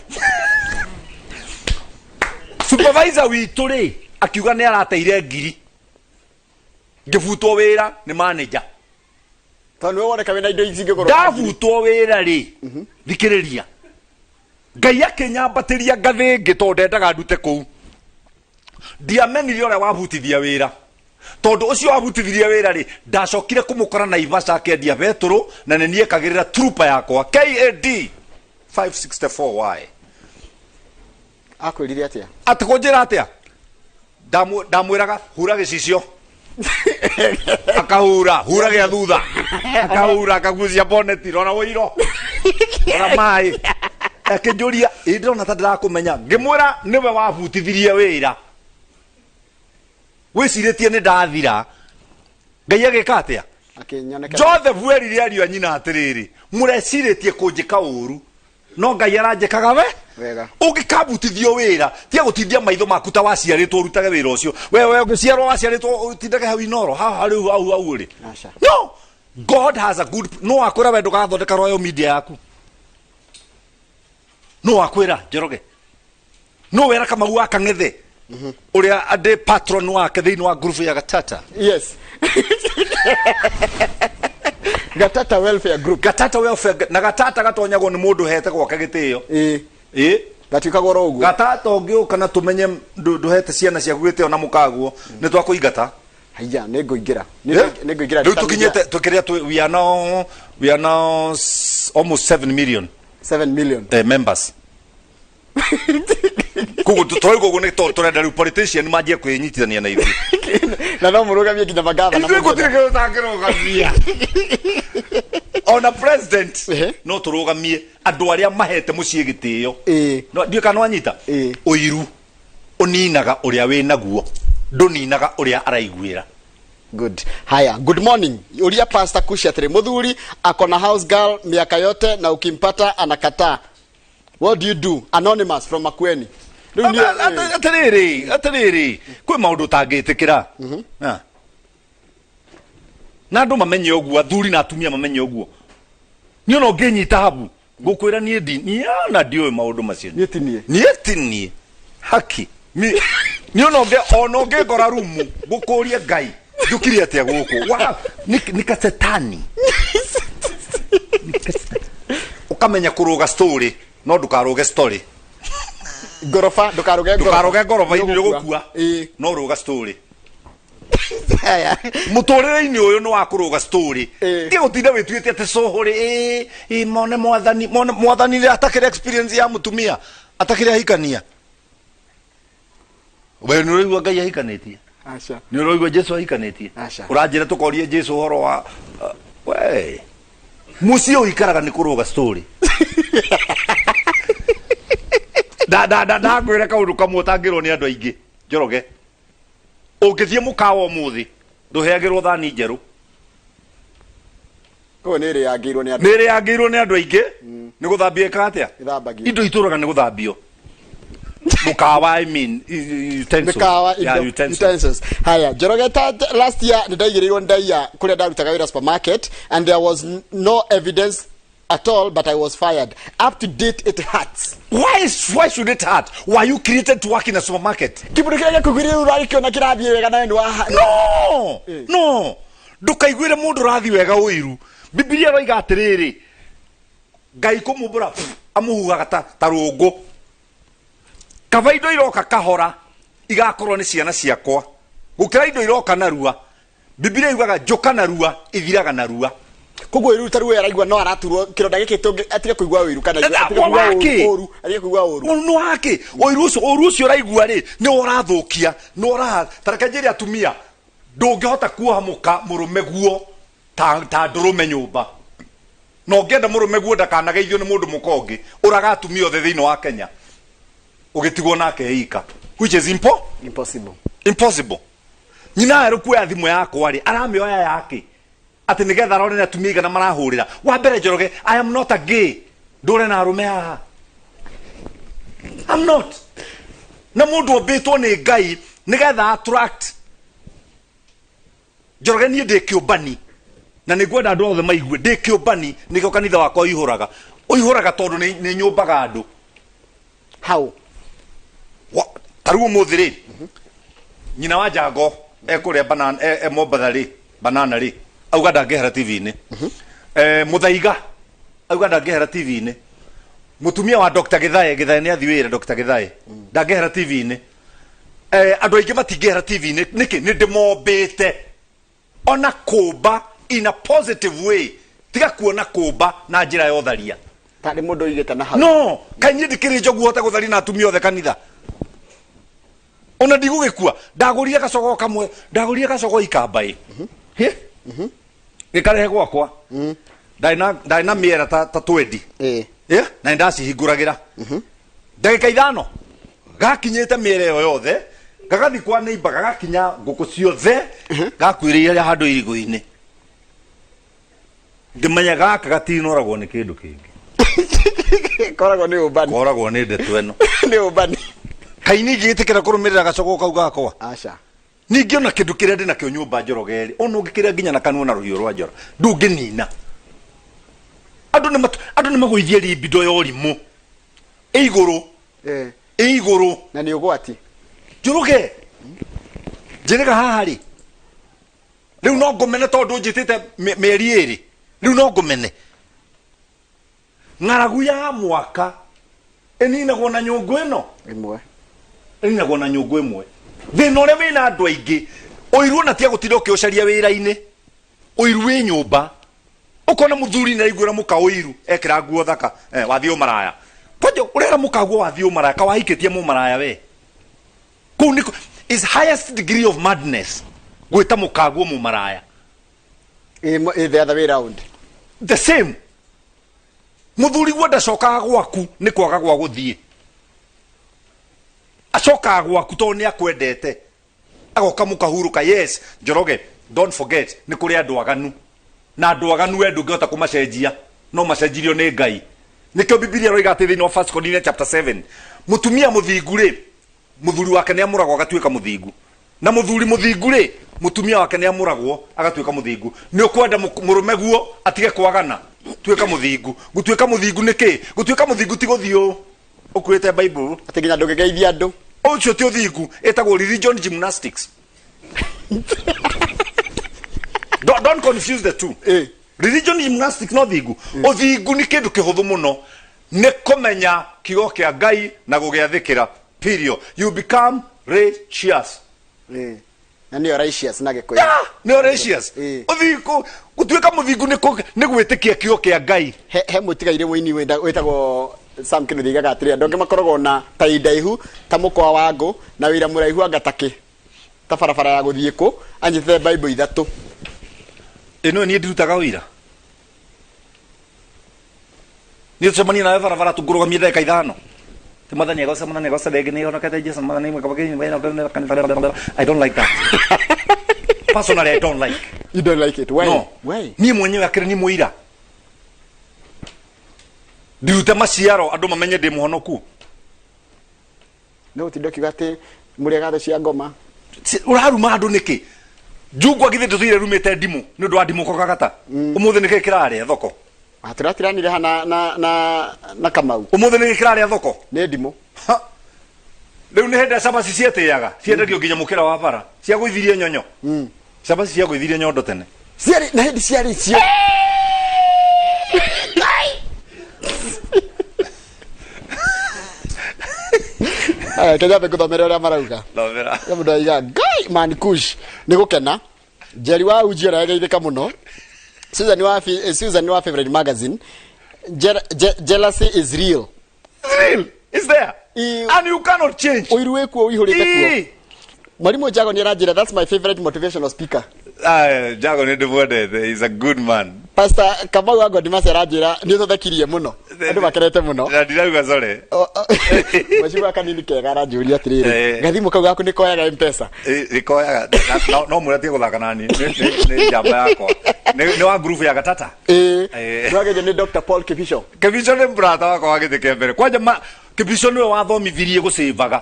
supervisor witũ rĩ akiuga nĩ arateire ngiri, ngĩbutwo wĩra nĩ manager. Tondũ nĩwe woneka wĩna indo cingĩgũrwo. Ndabutwo wĩra rĩ, thikĩrĩria, Ngai akĩnyambatĩria ngathĩ ĩngĩ tondũ ndendaga ndute kũu. Ndiamenire ũrĩa wabutithia wĩra, tondũ ũcio wabutithirie wĩra rĩ, ndacokire kũmũkora Naivasha akĩendia betũrũ, na nĩ niĩ ekagĩrĩra trupa yakwa KAD 564Y. Akwĩrire atĩa? Atĩ kũnjĩra atĩa? Ndamwĩraga hura gĩcicio, akahura, hura gĩa thutha, akahura, akagucia boneti, rora ũiro, rora maĩ. Akĩnjũria, ĩ ndĩrona ta ndĩrakũmenya. Ngĩmwĩra nĩwe wabutithirie wĩra, wĩcirĩtie nĩ ndathira. Ngai agĩka atĩa? Akĩnyonekera. Joseph erire ariũ a nyina atĩrĩrĩ, mũrecirĩtie kũnjĩka ũru, no Ngai aranjĩkaga we Wega. Ũngĩkabutithio wĩra, tiga gũtindia maitho maku ta waciarĩtwo ũrutage wĩra ũcio. We ũngĩciarwo waciarĩtwo ũtindage hau Inoro haha rĩu hau hau ũrĩ. Aca. No, God has a good. No wakwĩra we ndũgathondeka Royal Media yaku? No wakwĩra Njoroge? No wera Kamau wa Kang'ethe ũrĩa ndĩ patron wake thĩinĩ wa group ya Gatata? Yes, Gatata Welfare Group. Gatata Welfare. Na Gatata gatonyagwo nĩ mũndũ hete gwake gĩtĩo. Ĩ. Gatuĩkaga oro ũguo. Gatata ũngĩũka na tũmenye ndũhete ciana ciaku gĩtĩo na mũkaguo, nĩ twakũingata. Haiya, nĩ ngũingĩra. Nĩ ngũingĩra. Rĩu tũkinyĩte tũkĩrĩa we are now almost 7 million. 7 million. Members. Koguo tũroiga ũguo nĩ tondũ tũrenda rĩu politician manjie kwĩnyitithania na ithuĩ. Na no mũrũgamie nginya magavana. Ithuĩ gũtirĩ kĩndũ tũtangĩrũgamia, ona president. No tũrũgamie andũ arĩa mahete mũciĩ gĩtĩo. No ndiũĩ kana wanyita. Ũiru ũninaga ũrĩa wĩ naguo, ndũninaga ũrĩa araiguĩra. Good. Haya, good morning. Uria Pastor Kushi atĩrĩ, mũthuri akona house girl miaka yote na ukimpata anakataa. What do you do? Anonymous from Makueni. Rĩu niĩ. Atĩrĩrĩ, kwĩ maũndũ ũtangĩtĩkĩra. Ah. Na andũ mamenye ũguo, athuri na atumia mamenye ũguo. Niĩ ona ũngĩnyita habu ngũkwĩra niĩ ndi niĩ ona ndiũĩ maũndũ macio. Niĩ ti niĩ. Niĩ ti niĩ haki. Niĩ ona ũngĩngora rumu ngũkũrie, Ngai, njũkire atĩa gũkũ? Nĩ kasetani. Nĩ kasetani. Ũkamenya kũrũga story, no ndũkarũge story. Ngoroba, ndũkarũge ngoroba. Ndũkarũge ngoroba-inĩ, Nĩ ũgũkua. No rũga story. Haya. Mũtũrĩre-inĩ ũyũ nĩ wa kũrũga story. Tiga gũtinda wĩtuĩte atĩ cũhũrĩ ĩ ĩ mone mwathani, mone mwathani rĩ, atakĩrĩ experience ya mũtumia, atakĩrĩ ahikania. We nĩ ũraigua Ngai ahikanĩtie? Aca. Nĩ ũraigua Jesu ahikanĩtie? Aca. Ũranjĩra tũkorie Jesu ũhoro wa we mũciĩ ũikaraga nĩ kũrũga story. Ndangwĩra kaũndũ kamwe ũtangĩrwo nĩ andũ aingĩ, Njoroge. Ũngĩthiĩ mũkawa ũmũthĩ, ndũheagĩrwo thani njerũ. Koguo nĩ ĩrĩangĩirwo nĩ andũ. Nĩ ĩrĩangĩirwo nĩ andũ aingĩ. Nĩ gũthambia ĩkaga atĩa? Ĩthambagio. Indo itũraga nĩ gũthambio mũkawa, I mean, utensils. Mĩkawa. Yeah, indo utensils. Utensils. Haya, Njoroge, ta last year nĩ ndaigĩrĩirwo ndaiya kũrĩa ndarutaga wĩra supermarket, and there was no evidence at all, but I was fired. Up to date it hurts. Why should it hurt? Were you created to work in a supermarket? Kĩndũ kĩrĩa gĩkũigĩrĩire ũragĩkĩona kĩrathiĩ wega nawe nĩ wa No, no, ndũkaiguĩre mũndũ ũrathiĩ wega ũiru. Bibilia ĩroiga atĩrĩrĩ, Ngai kũmumbũra amũhuhaga ta rũngũ. Kaba indo iroka kahora igakorwo nĩ ciana ciakwa gũkĩra indo iroka narua. Bibilia yugaga njũka narua ithiraga narua. Koguo iru ta ruo araigua no araturwo kĩronda gĩkĩ tũngĩ atige kũigua ũiru kana atige Wa- kũigua wake. ũru, atige kũigua ũru. Nĩ wake ũiru ũcio ũraigua rĩ, nĩ ũrathũkia, nĩ ũra tareke njĩre atumia, ndũngĩhota kuoha mũka mũrũme guo ta ndũrũme nyũmba. Na ũngĩenda mũrũme guo ndakanageithio nĩ mũndũ mũka ũngĩ, ũraga atumia othe thĩinĩ wa Kenya, ũgĩtigwo nake ika. Which is Impossible. Impossible. Nyina erũ kuoya thimũ yakwa rĩ, aramĩoya yake atĩ nĩgetha arore nĩ atumia igana marahũrĩra. Wa mbere, Njoroge, I am not a gay. Ndũre na arũme haha. I'm not. Na mũndũ ombĩtwo nĩ Ngai nĩgetha attract. Njoroge, niĩ ndĩ kĩũmbani na nĩ ngwenda andũ othe maigue ndĩ kĩũmbani. Nĩkĩo kanitha wakwa ũihũraga, ũihũraga tondũ nĩ nyũmbaga andũ. How? Ta rĩu ũmũthĩ rĩ, nyina wa Njango ekũrĩa banana, e Mombatha rĩ, banana rĩ, auga ndangĩehera TV-inĩ. Mũthaiga auga ndangĩehera TV-inĩ. Mũtumia wa Dr. Githae, Githae nĩ athiĩ wĩra, Dr. Githae ndangĩehera TV-inĩ. Andũ aingĩ matingĩehera TV-inĩ. Nĩkĩ? Nĩ ndĩmombĩte. Ona kũmba in a positive way, tiga kuona kũmba na njĩra ya ũtharia. Tarĩ mũndũ ũigĩte na hau. No kaĩ niĩ ndikĩrĩ njogu hote gũtharia na atumia othe kanitha? Ona ndigũgĩkua. Ndagũrire gacogo kamwe, ndagũrire gacogo ikambaĩ. Hĩ? Gĩkarehe gwakwa. Ndarĩ na mĩera ta 20. Na nĩndacihingũragĩra ndagĩka 5, gakinyĩte mĩera ĩyo yothe, gagathi kwa neighbor, gagakinya ngũkũ ciothe, gakuĩrĩire handũ irigũ-inĩ. Ngĩmenya gaka gatinoragwo nĩ kĩndũ kĩngĩ. Koragwo nĩ ũmbani. Koragwo nĩ ndeto ĩno. Nĩ ũmbani. Kaini ingĩgĩtĩkĩra kũrũmĩrĩra gacogo kau gakwa? Aca. Ningĩ ona kĩndũ kĩrĩa ndĩ nakĩo nyũmba, Njoroge rĩ, ona ũngĩkĩrĩa nginya na kanua na rũhiũ rwa njora, ndũngĩnina. Andũ nĩ magũithie libido ya ũrimũ ĩ igũrũ. Ĩ igũrũ. Na nĩ ũgwati. Njoroge, njĩrĩga haha rĩ, rĩu no ngũmene tondũ njĩtĩte mĩeri 2. Rĩu no ngũmene. Ng'aragu ya mwaka ĩninagwo na nyũngũ ĩno ĩmwe. Ĩninagwo na nyũngũ ĩmwe. Thĩna ũrĩa wĩna andũ aingĩ, ũiru ona tia gũtinda ũkĩũcaria wĩra-inĩ, ũiru wĩ nyũmba. Ũkona mũthuri nĩ araiguĩra mũka ũiru ekĩra nguo thaka, wathiĩ ũmaraya. Kwanja ũrera mũka guo wathiĩ ũmaraya, kawahikĩtie mũmaraya we. Kũu nĩ is highest degree of madness, gwĩta mũkaguo mũmaraya. Ĩ the other way round? The same. Mũthuri guo ndacokaga gwaku nĩ kwaga gwa gũthiĩ, acokaga gwaku tondũ nĩ akwendete, agoka mũkahurũka. Yes, Njoroge, don't forget nĩ kũrĩ andũ aganu, na andũ aganu we ndũngĩhota kũmacenjia, no macenjirio nĩ Ngai. Nĩkĩo Bibilia ĩroiga atĩ thĩinĩ wa First Corinthians chapter 7, mũtumia mũthingu rĩ, mũthuri wake nĩ amũragwo agatuĩka mũthingu, na mũthuri mũthingu rĩ, mũtumia wake nĩ amũragwo agatuĩka mũthingu. Nĩ ũkwenda mũrũme guo atige kwagana, tuĩka mũthingu. Gũtuĩka mũthingu nĩ kĩ? Gũtuĩka mũthingu ti gũthiĩ ũũ ũkuĩte Bible. Atĩ nginya ndũngĩgeithia andũ. Ũcio ti ũthingu, ĩtagwo religion gymnastics. Don't confuse the two. Religion gymnastics no thingu. Ũthingu nĩ kĩndũ kĩhũthũ mũno, nĩ kũmenya kiugo kĩa Ngai na gũgĩathĩkĩra, period. You become righteous. Na nĩyo righteous na Gĩkũyũ. Yeah, nĩyo righteous. Ũthingu, gũtuĩka mũthingu nĩ gwĩtĩkia kiugo kĩa Ngai. He mũtigairĩ mũini wĩtagwo Sam Kĩnuthia aigaga atĩrĩ, andũ angĩ makoragwo na tai ndaihu ta mũkwa wa ngũ na wĩra mũraihu anga takĩ ta barabara ya gũthiĩ kũ anyitĩte Bible ithatũ. Ĩno niĩ ndirutaga wĩra, niĩ tũcemanie nawe barabara tũngũrũgamie ndagĩka 5. Ti Mwathani agoce, Mwathani agoce rĩngĩ, nĩ honokete Jesu Mwathani. I don't like that. Personally, I don't like. You don't like it? Why? No. Why? Niĩ mwenyewe akĩrĩ ni mũira, ndirute maciaro andũ mamenye ndĩ mũhonoku. No ũtinde ũkiuga atĩ mũrĩ gatho cia ngoma. Ũraruma andũ nĩkĩ? Njungwa githĩ ndũtũire rumĩte ndimũ nĩ ũndũ wa ndimũ kogagata? Ũmũthĩ nĩkĩ kĩrarĩa thoko? Tũratiranire ha na Kamau. Ũmũthĩ nĩkĩ kĩrarĩa thoko? Nĩ ndimũ. Ha! Rĩu nĩ hĩndĩ cabaci cietĩaga ciendagio nginya mũkĩra wa bara, ciagũithirie nyonyo. Cabaci ciagũithirie nyondo tene. Ciarĩ na hĩndĩ ciarĩ icio. Aya, kenya ngũthomere ũrĩa marauga. Thomera. He mũndũ aiga Ngai man kush nĩ gũkena. Jerry wa Uji ona geithĩka mũno. Susan wa Favorite Magazine. Jealousy is real. It's real. It's there. And you cannot change. Ũiru wĩkuo, ũihũrĩte kuo. Mwalimu Jago nĩ aranjĩra, "That's my favorite motivational speaker." Ah, Jago nĩ ndĩmwendete. He's a good man. Pastor Kamau wa Godimasi aranjĩra nĩ ũtũthekirie mũno. Andũ makenete mũno. Na ndirauga sorry. Mheshimiwa kanini kega aranjũria atĩrĩrĩ, Eh. gathimũ kau gaku nĩ koyaga mpesa? Eh, rĩkoyaga no no mũratie gũthaka nani nĩ njamba yakwa nĩ wa group ya gatata. Ĩĩ. Eh. Nĩwageithio nĩ Dr. Paul Kibicho. Kibicho nĩ mũrata wakwa wa gĩtĩ kĩa mbere kwanja ma Kibicho nĩwe wathomithirie gũcĩvaga.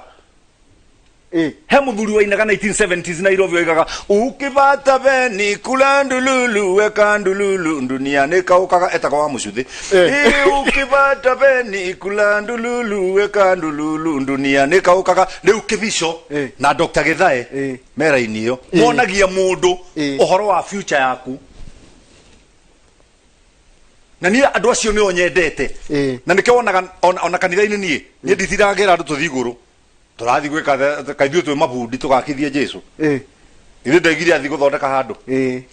He mũthuri wainaga 1970s Nairobi oigaga ukipata beni kula ndululu weka ndululu dunia nĩkaũkaga etagwo wa mũcuthĩ. Ĩ, ukipata beni kula ndululu weka ndululu dunia nĩkaũkaga rĩu Kibicho na Dr. Githae me raini ĩyo monagia mũndũ ũhoro wa future yaku na niĩ andũ acio nĩo nyendete. Na nĩkĩo wonaga ona kanitha-inĩ niĩ nditindaga ngĩra andũ tũthiĩ igũrũ tũrathiĩ gwĩka kaithuĩ twĩ mabundi tũgakithie Jesu. Ithuĩ ndaigire athiĩ gũthondeka handũ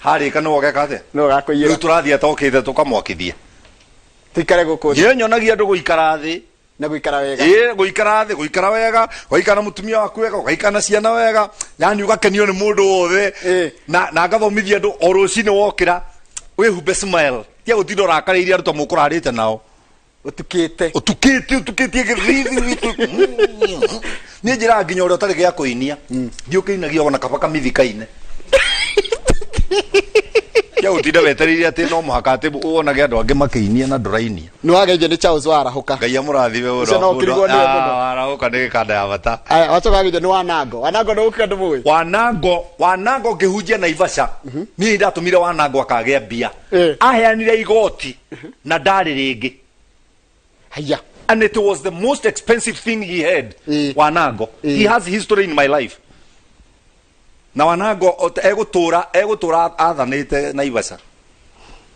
harĩka nĩwe ũgeka atĩa? Nĩwe ũgakũiyĩra. Rĩu tũrathiĩ atokĩte tũkamwakithia. Tũikare gũkũ thĩ. Niĩ nyonagia andũ gũikara thĩ na gũikara wega. Ĩĩ, gũikara thĩ, gũikara wega, ũgaikara na mũtumia waku wega, ũgaikara na ciana wega, yani ũgakenio nĩ mũndũ wothe. Na ngathomithia andũ o rũcinĩ wokĩra wĩhumbe smile tia gũtinda ũrakarĩire andũ ta mũkũrarĩte nao. Ũtukĩte. Ũtukĩte, ũtukĩtie gĩthithi witũ. Niĩ njĩraga nginya ũrĩa ũtarĩ gĩa kũinia thiĩ ũkĩinagia ona kaba kamithi kaine tia gũtinda wetereire atĩ no mũhaka atĩ wonage andũ angĩ makĩinia na ndũrainia. Nĩ wageithio nĩ Charles Warahũka. Ngai amũrathime mũno. Ũcio no ũkĩrigwo nĩwe mũno. Ah, Warahũka nĩ gĩkanda ya bata. Aya, wacoka wageithio nĩ Wanango. Wanango nĩ ũkĩra ndũmũĩ? Wanango, Wanango ngĩhunjia Naivasha niĩ ndatũmire Wanango akagĩa mbia. Aheanire igoti na ndarĩ rĩngĩ. Haya. And it was the most expensive thing he had. Wanango he has history in my life na Wanango egũtũra athanĩte Naivasha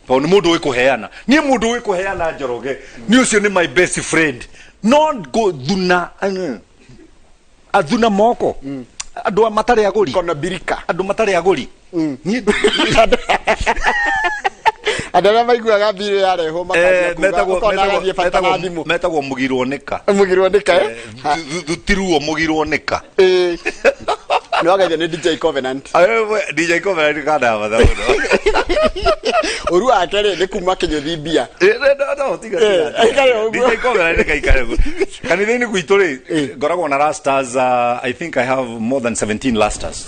tondũ nĩ mũndũ ũĩ kũheana. Niĩ mũndũ ũĩ kũheana Njoroge nĩ ũcio nĩ my best friend no ngũthuna athuna moko andũ a matarĩ agũri. Kono birika. Andũ matarĩ agũri. Niĩ Andũ arĩa maiguaga mbirũ yarehwo makanjia kuga, ũkona agathiĩ bata na thimũ. Metagwo mũgirwo nĩka. Mũgirwo nĩka, eh? Thutiruo mũgirwo nĩka. Ĩĩ. Nĩ wageithio nĩ DJ Covenant. DJ Covenant kanda ya bata mũno. Ũru wake rĩ nĩ kuma kĩnyũthi mbia. No, no, tiga, tiga, tiga. Aikare ũguo. DJ Covenant kaikare ũguo. Kanitha-inĩ gwitũ rĩ ngoragwo na rastas, I think I have more than 17 rastas.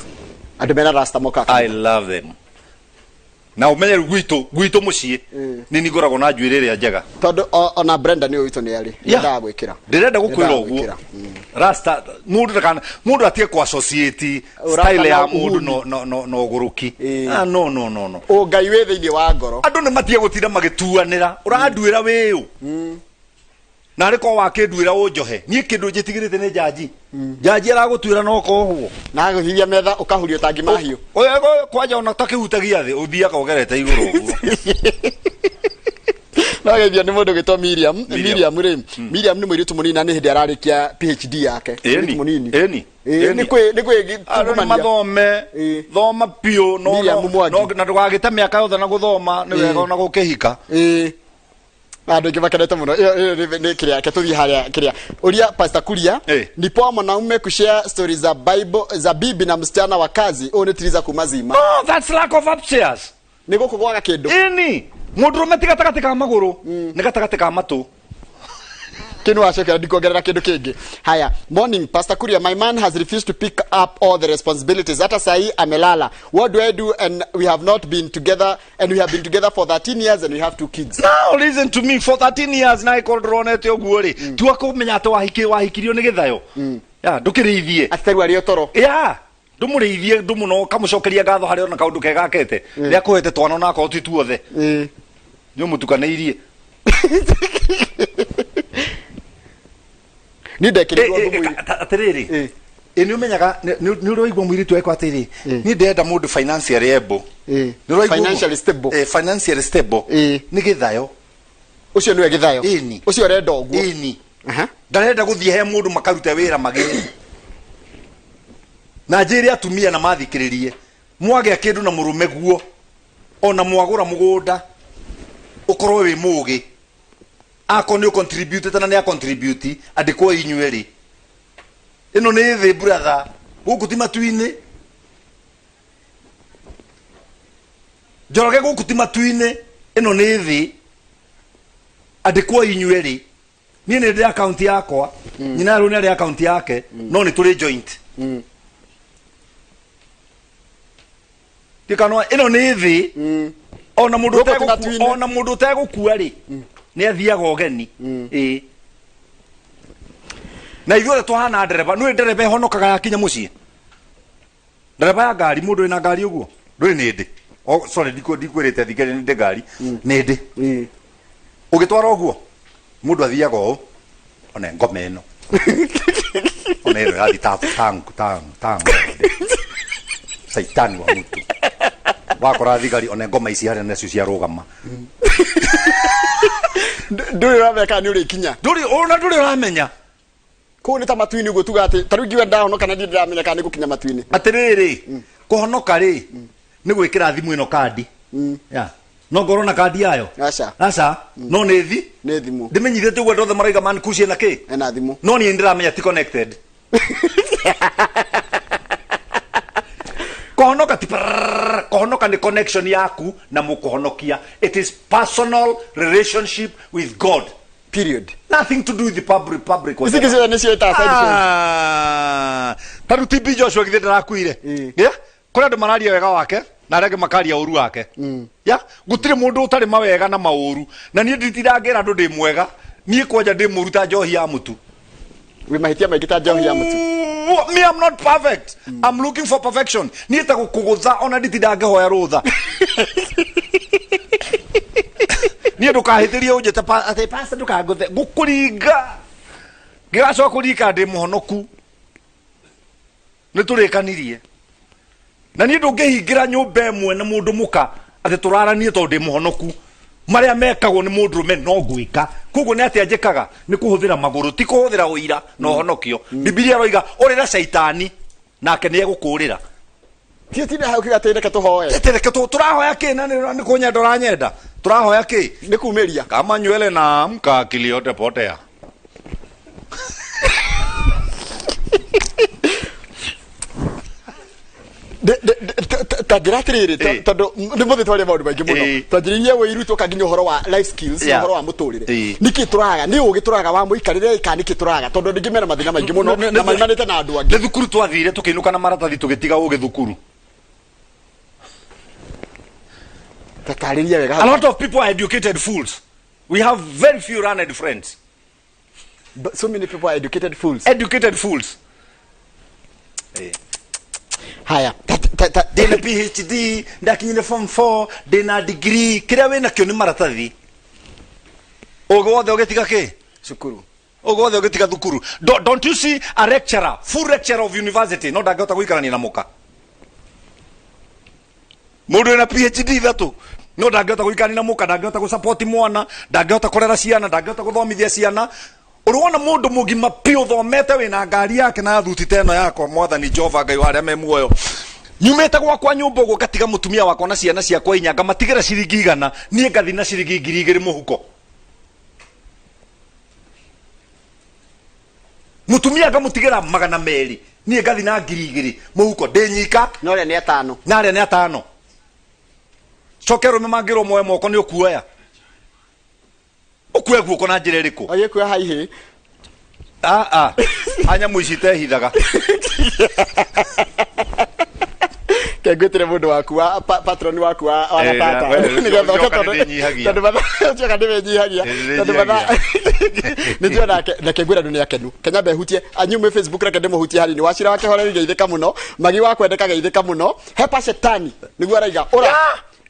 Andũ mena rasta mokaga. I love them. Na ũmenye rĩu gwitũ mũciĩ nĩ niĩ ngoragwo na njuĩrĩ ĩrĩa njega. Tondũ ona Brenda nĩ witũ nĩ arĩ. Yeah. Ndendaga gwĩkĩra. Ndĩrenda gũkwĩra Ndendaga ũguo. gwĩkĩra. Rasta mũndũ ndakana mũndũ atige kũ associate Ũrata style ya na mũndũ ũhuni. no ũgũrũki. Ah, no no no no. Ũngai wĩ thĩinĩ wa ngoro. Andũ nĩ matige gũtinda magĩtuanĩra ũranduĩra wĩũ na arĩ korwo wakĩnduĩra ũnjohe niĩ kĩndũ njĩtigĩrĩte nĩ njanji njanji aragũtuĩra no kohwo Na agũthithia metha ũkahurio ta ngima hiũ. Kwanja ona takĩhutagia thĩ ũthiaga ũgerete igũrũ ũguo. No geithio nĩ mũndũ gwĩtwo Miriam. Miriam. Miriam rĩ, Miriam nĩ mũirĩtu mũnini na nĩ hĩndĩ ararĩkia PhD yake. Mũirĩtu mũnini. Ĩni. Ĩĩ, nĩ kwĩ nĩ kwĩ Andũ nĩ mathome thoma biũ no Miriam Mwangi. na ndũgagĩte mĩaka yothe na gũthoma nĩ wega ona gũkĩhika. Ĩĩ. Na andũ aingĩ makenete mũno. Ĩyo nĩ kĩrĩa ke tũthiĩ harĩa kĩrĩa ũria Pastor Kuria. Ni poa mwanaume kushare stories za Bible za bibi na msichana wa kazi. Ũyũ nĩ Tiriza kuma Zima. No, that's lack of upstairs. Nĩ gũkũ gwaga kĩndũ. Ĩni mũndũrũme ti gatagatĩ ka magũrũ nĩ gatagatĩ ka matũ. Kinu wacokera ndikuongerera kindu kingi. Haya, morning Pastor Kuria, my man has refused to pick up all the responsibilities. Hata sahi amelala. What do I do? And we have not been together, and we have been together for 13 years and we have two kids. Now listen to me, for 13 years na ikorwo ndũronete ũguo rĩ tua kũmenya atĩ wahikirio nĩ gĩthayo ya ndũkĩrĩithie atĩ tarĩu arĩ o toro ya ndũmũrĩithie ndũmũno ũkamũcokeria ngatho harĩ ona kaũndũ kega akete rĩa kũhete twana ona akorwo ti tuothe nĩ ũmũtukanĩirie. Niĩ ndekĩrirwo thumu. Atĩrĩrĩ, ĩ nĩ ũmenyaga nĩ ũrĩ waigua mũirĩtu ekwo atĩrĩ niĩ ndĩrenda mũndũ financially able. Nĩ ũrĩ waigua ũguo? Financially stable. Financially stable nĩ gĩthayo. Ũcio nĩwe gĩthayo? Ĩni. Ũcio ũrenda ũguo? Ĩni. Ndarenda gũthiĩ he mũndũ makarute wĩra magĩe na njĩre atumia na mathikĩrĩrie mwagĩa kĩndũ na mũrũme guo ona mwagũra mũgũnda ũkorwo wĩ mũgĩ akorwo nĩ ũcontributĩte na nĩ acontribute andĩkwo inyuĩ rĩ ĩno nĩ thĩ brother gũkũ ti matu-inĩ Njoroge gũkũ ti matu-inĩ ĩno nĩ thĩ. Andĩkwo inyuĩ erĩ. Niĩ nĩ ndĩ account yakwa, nyina rĩu nĩ arĩ account yake, no nĩ tũrĩ joint. Ndikanwa ĩno nĩ thĩ. Ona mũndũ Gũkũ ti ũtegũkua, matu-inĩ. ona mũndũ ũtegũkua rĩ, nĩ athiaga ũgeni. Ĩĩ. Na ithuothe tũhana ndereba, nĩũĩ ndereba ĩhonokaga yakinya mũciĩ? Ndereba ya ngari, mũndũ wĩna ngari ũguo? Ndũĩ nĩ ndĩ. Oh, sorry, ndikwĩrĩte thikĩrĩria nĩ ndĩ ngari. Nĩ ndĩ. Ũgĩtwara ũguo, mũndũ athiaga ũũ, one ngoma ĩno. One ĩno yathi ta ta ta ta ng'ombe. Saitani wa mũtu. Wakora thigari one ngoma ici harĩa nacio ciarũgama. Ndũrĩ ũramenya kana nĩ ũrĩkinya. Ndũrĩ ona ndũrĩ ũramenya. Kũu nĩ ta matu-inĩ ũguo tuga atĩ ta rĩu ngiuga ndahonoka na ndirĩ ndĩramenya kana nĩ ngũkinya matu-inĩ. Atĩrĩrĩ, kũhonoka rĩ, nĩ gwĩkĩra thimũ ĩno kandi. Ya. No ngorwo na kandi yayo? Aca. Aca. No nĩ thi? Nĩ thimũ. Ndĩmenyithĩtie ũguo andũ othe maraiga man kucie na kĩ? Ena thimũ. No niĩ ndĩramenya ti connected. Kũhonoka ti prrrr, kũhonoka nĩ connection yaku na mũkũhonokia. It is personal relationship with God. Period. Nothing to do with the public Ici ingĩ ciothe nĩcio ĩtaga side shows. Ah, ta rĩu TB Joshua githĩ ndarakuire? Yeah? Kũrĩ andũ mararia wega wake na arĩa angĩ makaria ũru wake. Yeah? Gũtirĩ mũndũ ũtarĩ mawega na maũru. Na niĩ nditinda ngĩra andũ ndĩ mwega. Niĩ kwanja ndĩ mũru ta njohi ya mũtu. Wĩ mahĩtia maingĩ ta njohi ya mũtu. Ooh, me I'm not perfect. I'm looking for perfection. Niĩ ta gũkũgũtha ona nditinda ngĩhoya rũtha. Niĩ ndũkahĩtĩrie ũnjĩte atĩ pastor ndũkangũthe. Ngũkũringa. Ngĩgacoka kũririkana ndĩ mũhonoku. Nĩ tũrĩkanirie. Na niĩ ndũngĩhingĩra nyũmba ĩmwe na mũndũ mũka atĩ tũraranie tondũ ndĩ mũhonoku. Marĩa mekagwo nĩ mũndũrũme no ngwĩka. Koguo nĩ atĩa njĩkaga? Nĩ kũhũthĩra magũrũ, ti kũhũthĩra ũira na ũhonokio. Bibilia ĩroiga ũrĩra caitani nake nĩ egũkũũrĩra. Ti tinda hau kiuga atĩ reke tũhoe. Tete reke tũrahoya kĩ na nĩ kũnyenda ũranyenda? Tũrahoya kĩ? Nĩ kumĩria. Kama nywele na amka akili yote potea. Ta njĩra atĩrĩrĩ, Ĩĩ. tondũ nĩ mũthĩ twaria maũndũ maingĩ mũno. Ĩĩ. Twanjĩrĩirie wĩiru tũka nginya ũhoro wa life skills na ũhoro wa mũtũrĩre. Nĩkĩ tũraga? Nĩ ũgĩ tũraga wa mũikarĩre kana nĩkĩ tũraga? Tondũ andũ aingĩ mena mathĩna maingĩ mũno na maimanĩte na andũ angĩ. Nĩ thukuru twathire tũkĩinũka na maratathi tũgĩtiga ũgĩ thukuru. Tatarĩria wega A hau. lot of people are educated fools. We have very few learned friends. But so many people are educated fools. Educated fools. Haya. Ta, ta, ta, Ndĩna PhD, ndakinyire form 4, ndĩna degree, kĩrĩa wĩnakĩo nĩ maratathi. Ũgĩ wothe ũgĩtiga kĩ? Cukuru. Ũgĩ wothe ũgĩtiga thukuru. Don't you see a lecturer, full lecturer of university, no ndangĩhota gũikarania na mũka. Mũndũ wĩna PhD ithatũ no ndangĩhota gũikarania na mũka, ndangĩhota gũsupport mwana, ndangĩhota kũrera ciana, ndangĩhota gũthomithia ciana. Ũrĩ wona mũndũ mũgima piũ ũthomete wĩna ngari yake na thuti ta ĩno yakwa, Mwathani Jehova Ngai wa arĩa me muoyo. Nyumĩte gwakwa nyũmba ũguo ngatiga mũtumia wakwa na ciana ciakwa inya, ngamatigĩra ciringi 100, niĩ ngathi na ciringi 2000 mũhuko. Mũtumia ngamũtigĩra 200, niĩ ngathi na 2000 mũhuko, ndĩ nyika. Na ũrĩa nĩ atano. Na arĩa nĩ atano. Coke arũme mangĩrwo moe moko nĩ ũkuoya. Ũkuoya guoko na njĩra ĩrĩkũ? Agĩkuoya haihĩ. Ah, ah. A nyamũ ici itehithaga. Kengwĩtĩre mũndũ waku wa patron waku wa Eh, gatata. we, Nĩgetha ũcio ũke njoka tondũ nĩndĩnyihagia. tondũ mathaa ũcio nĩwenyihagia. Nĩndĩnyihagia. Tondũ mathaa nĩ njũĩ nake reke ngwĩre andũ nĩ akenu. Kenya mbehutie anyume Facebook reke ndĩmũhutie hanini. Wacira wake horeri geithĩka mũno. Magi wa kwendeka geithĩka mũno. Hepa shetani nĩguo araiga. Ũra.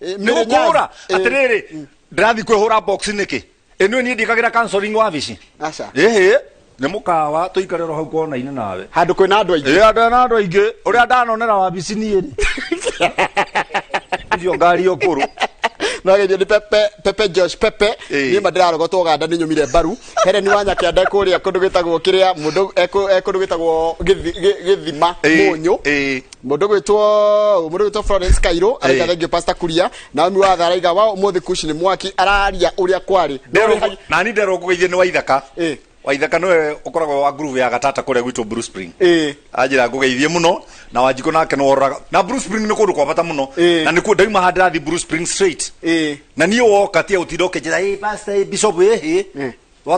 Eh, Nĩ Mĩrĩ gũkũra. Nyanzi. Eh, Atĩrĩrĩ, ndĩrathiĩ kwĩhũra box nĩkĩ? Ĩ nĩũĩ niĩ ndiĩkagĩra counseling wabici? Aca. Ĩhĩ, nĩ mũkawa tũikare oro hau kona-inĩ nawe. Handũ kwĩna andũ aingĩ. Ĩ andũ na andũ aingĩ, ũrĩa ndanonera wabici niĩ rĩ. Ũcio ngari ũkũrũ. No geithio nĩ Pepe, Pepe Josh Pepe. Ĩĩ. Niĩ ma ndĩrarogotwo Ũganda nĩ nyumire mbaru. Helen wa Nyakĩanda kũrĩa kũndũ gwĩtagwo kĩrĩa mũndũ kũndũ gwĩtagwo Gĩthima Ĩĩ, Mũnyũ. ĩĩ. Mũndũ gwĩtwo Florence Kairũ araiga Ĩĩ. thank you Pastor Kuria. Naomi Watha araiga wa ũmũthĩ Kush nĩ mwaki araria ũrĩa kwarĩ. Nderwo nani nderwo ngũgeithie nĩ waithaka. Ĩĩ. Waithaka nĩwe ũkoragwo wa groove ya gatata kũrĩa gwitũ Blue Spring. Ĩĩ. Anjĩra ngũgeithie mũno na Wanjikũ nake nĩ wororaga. Na Blue Spring nĩ kũndũ kwa bata mũno. Ĩĩ. Na nĩkuo ndauma haha ndĩrathiĩ Blue Spring straight. Ĩĩ. Na niĩ woka tia ũtinda ũkĩnjĩra hey, pastor, hey, bishop hey, hey. Ĩĩ.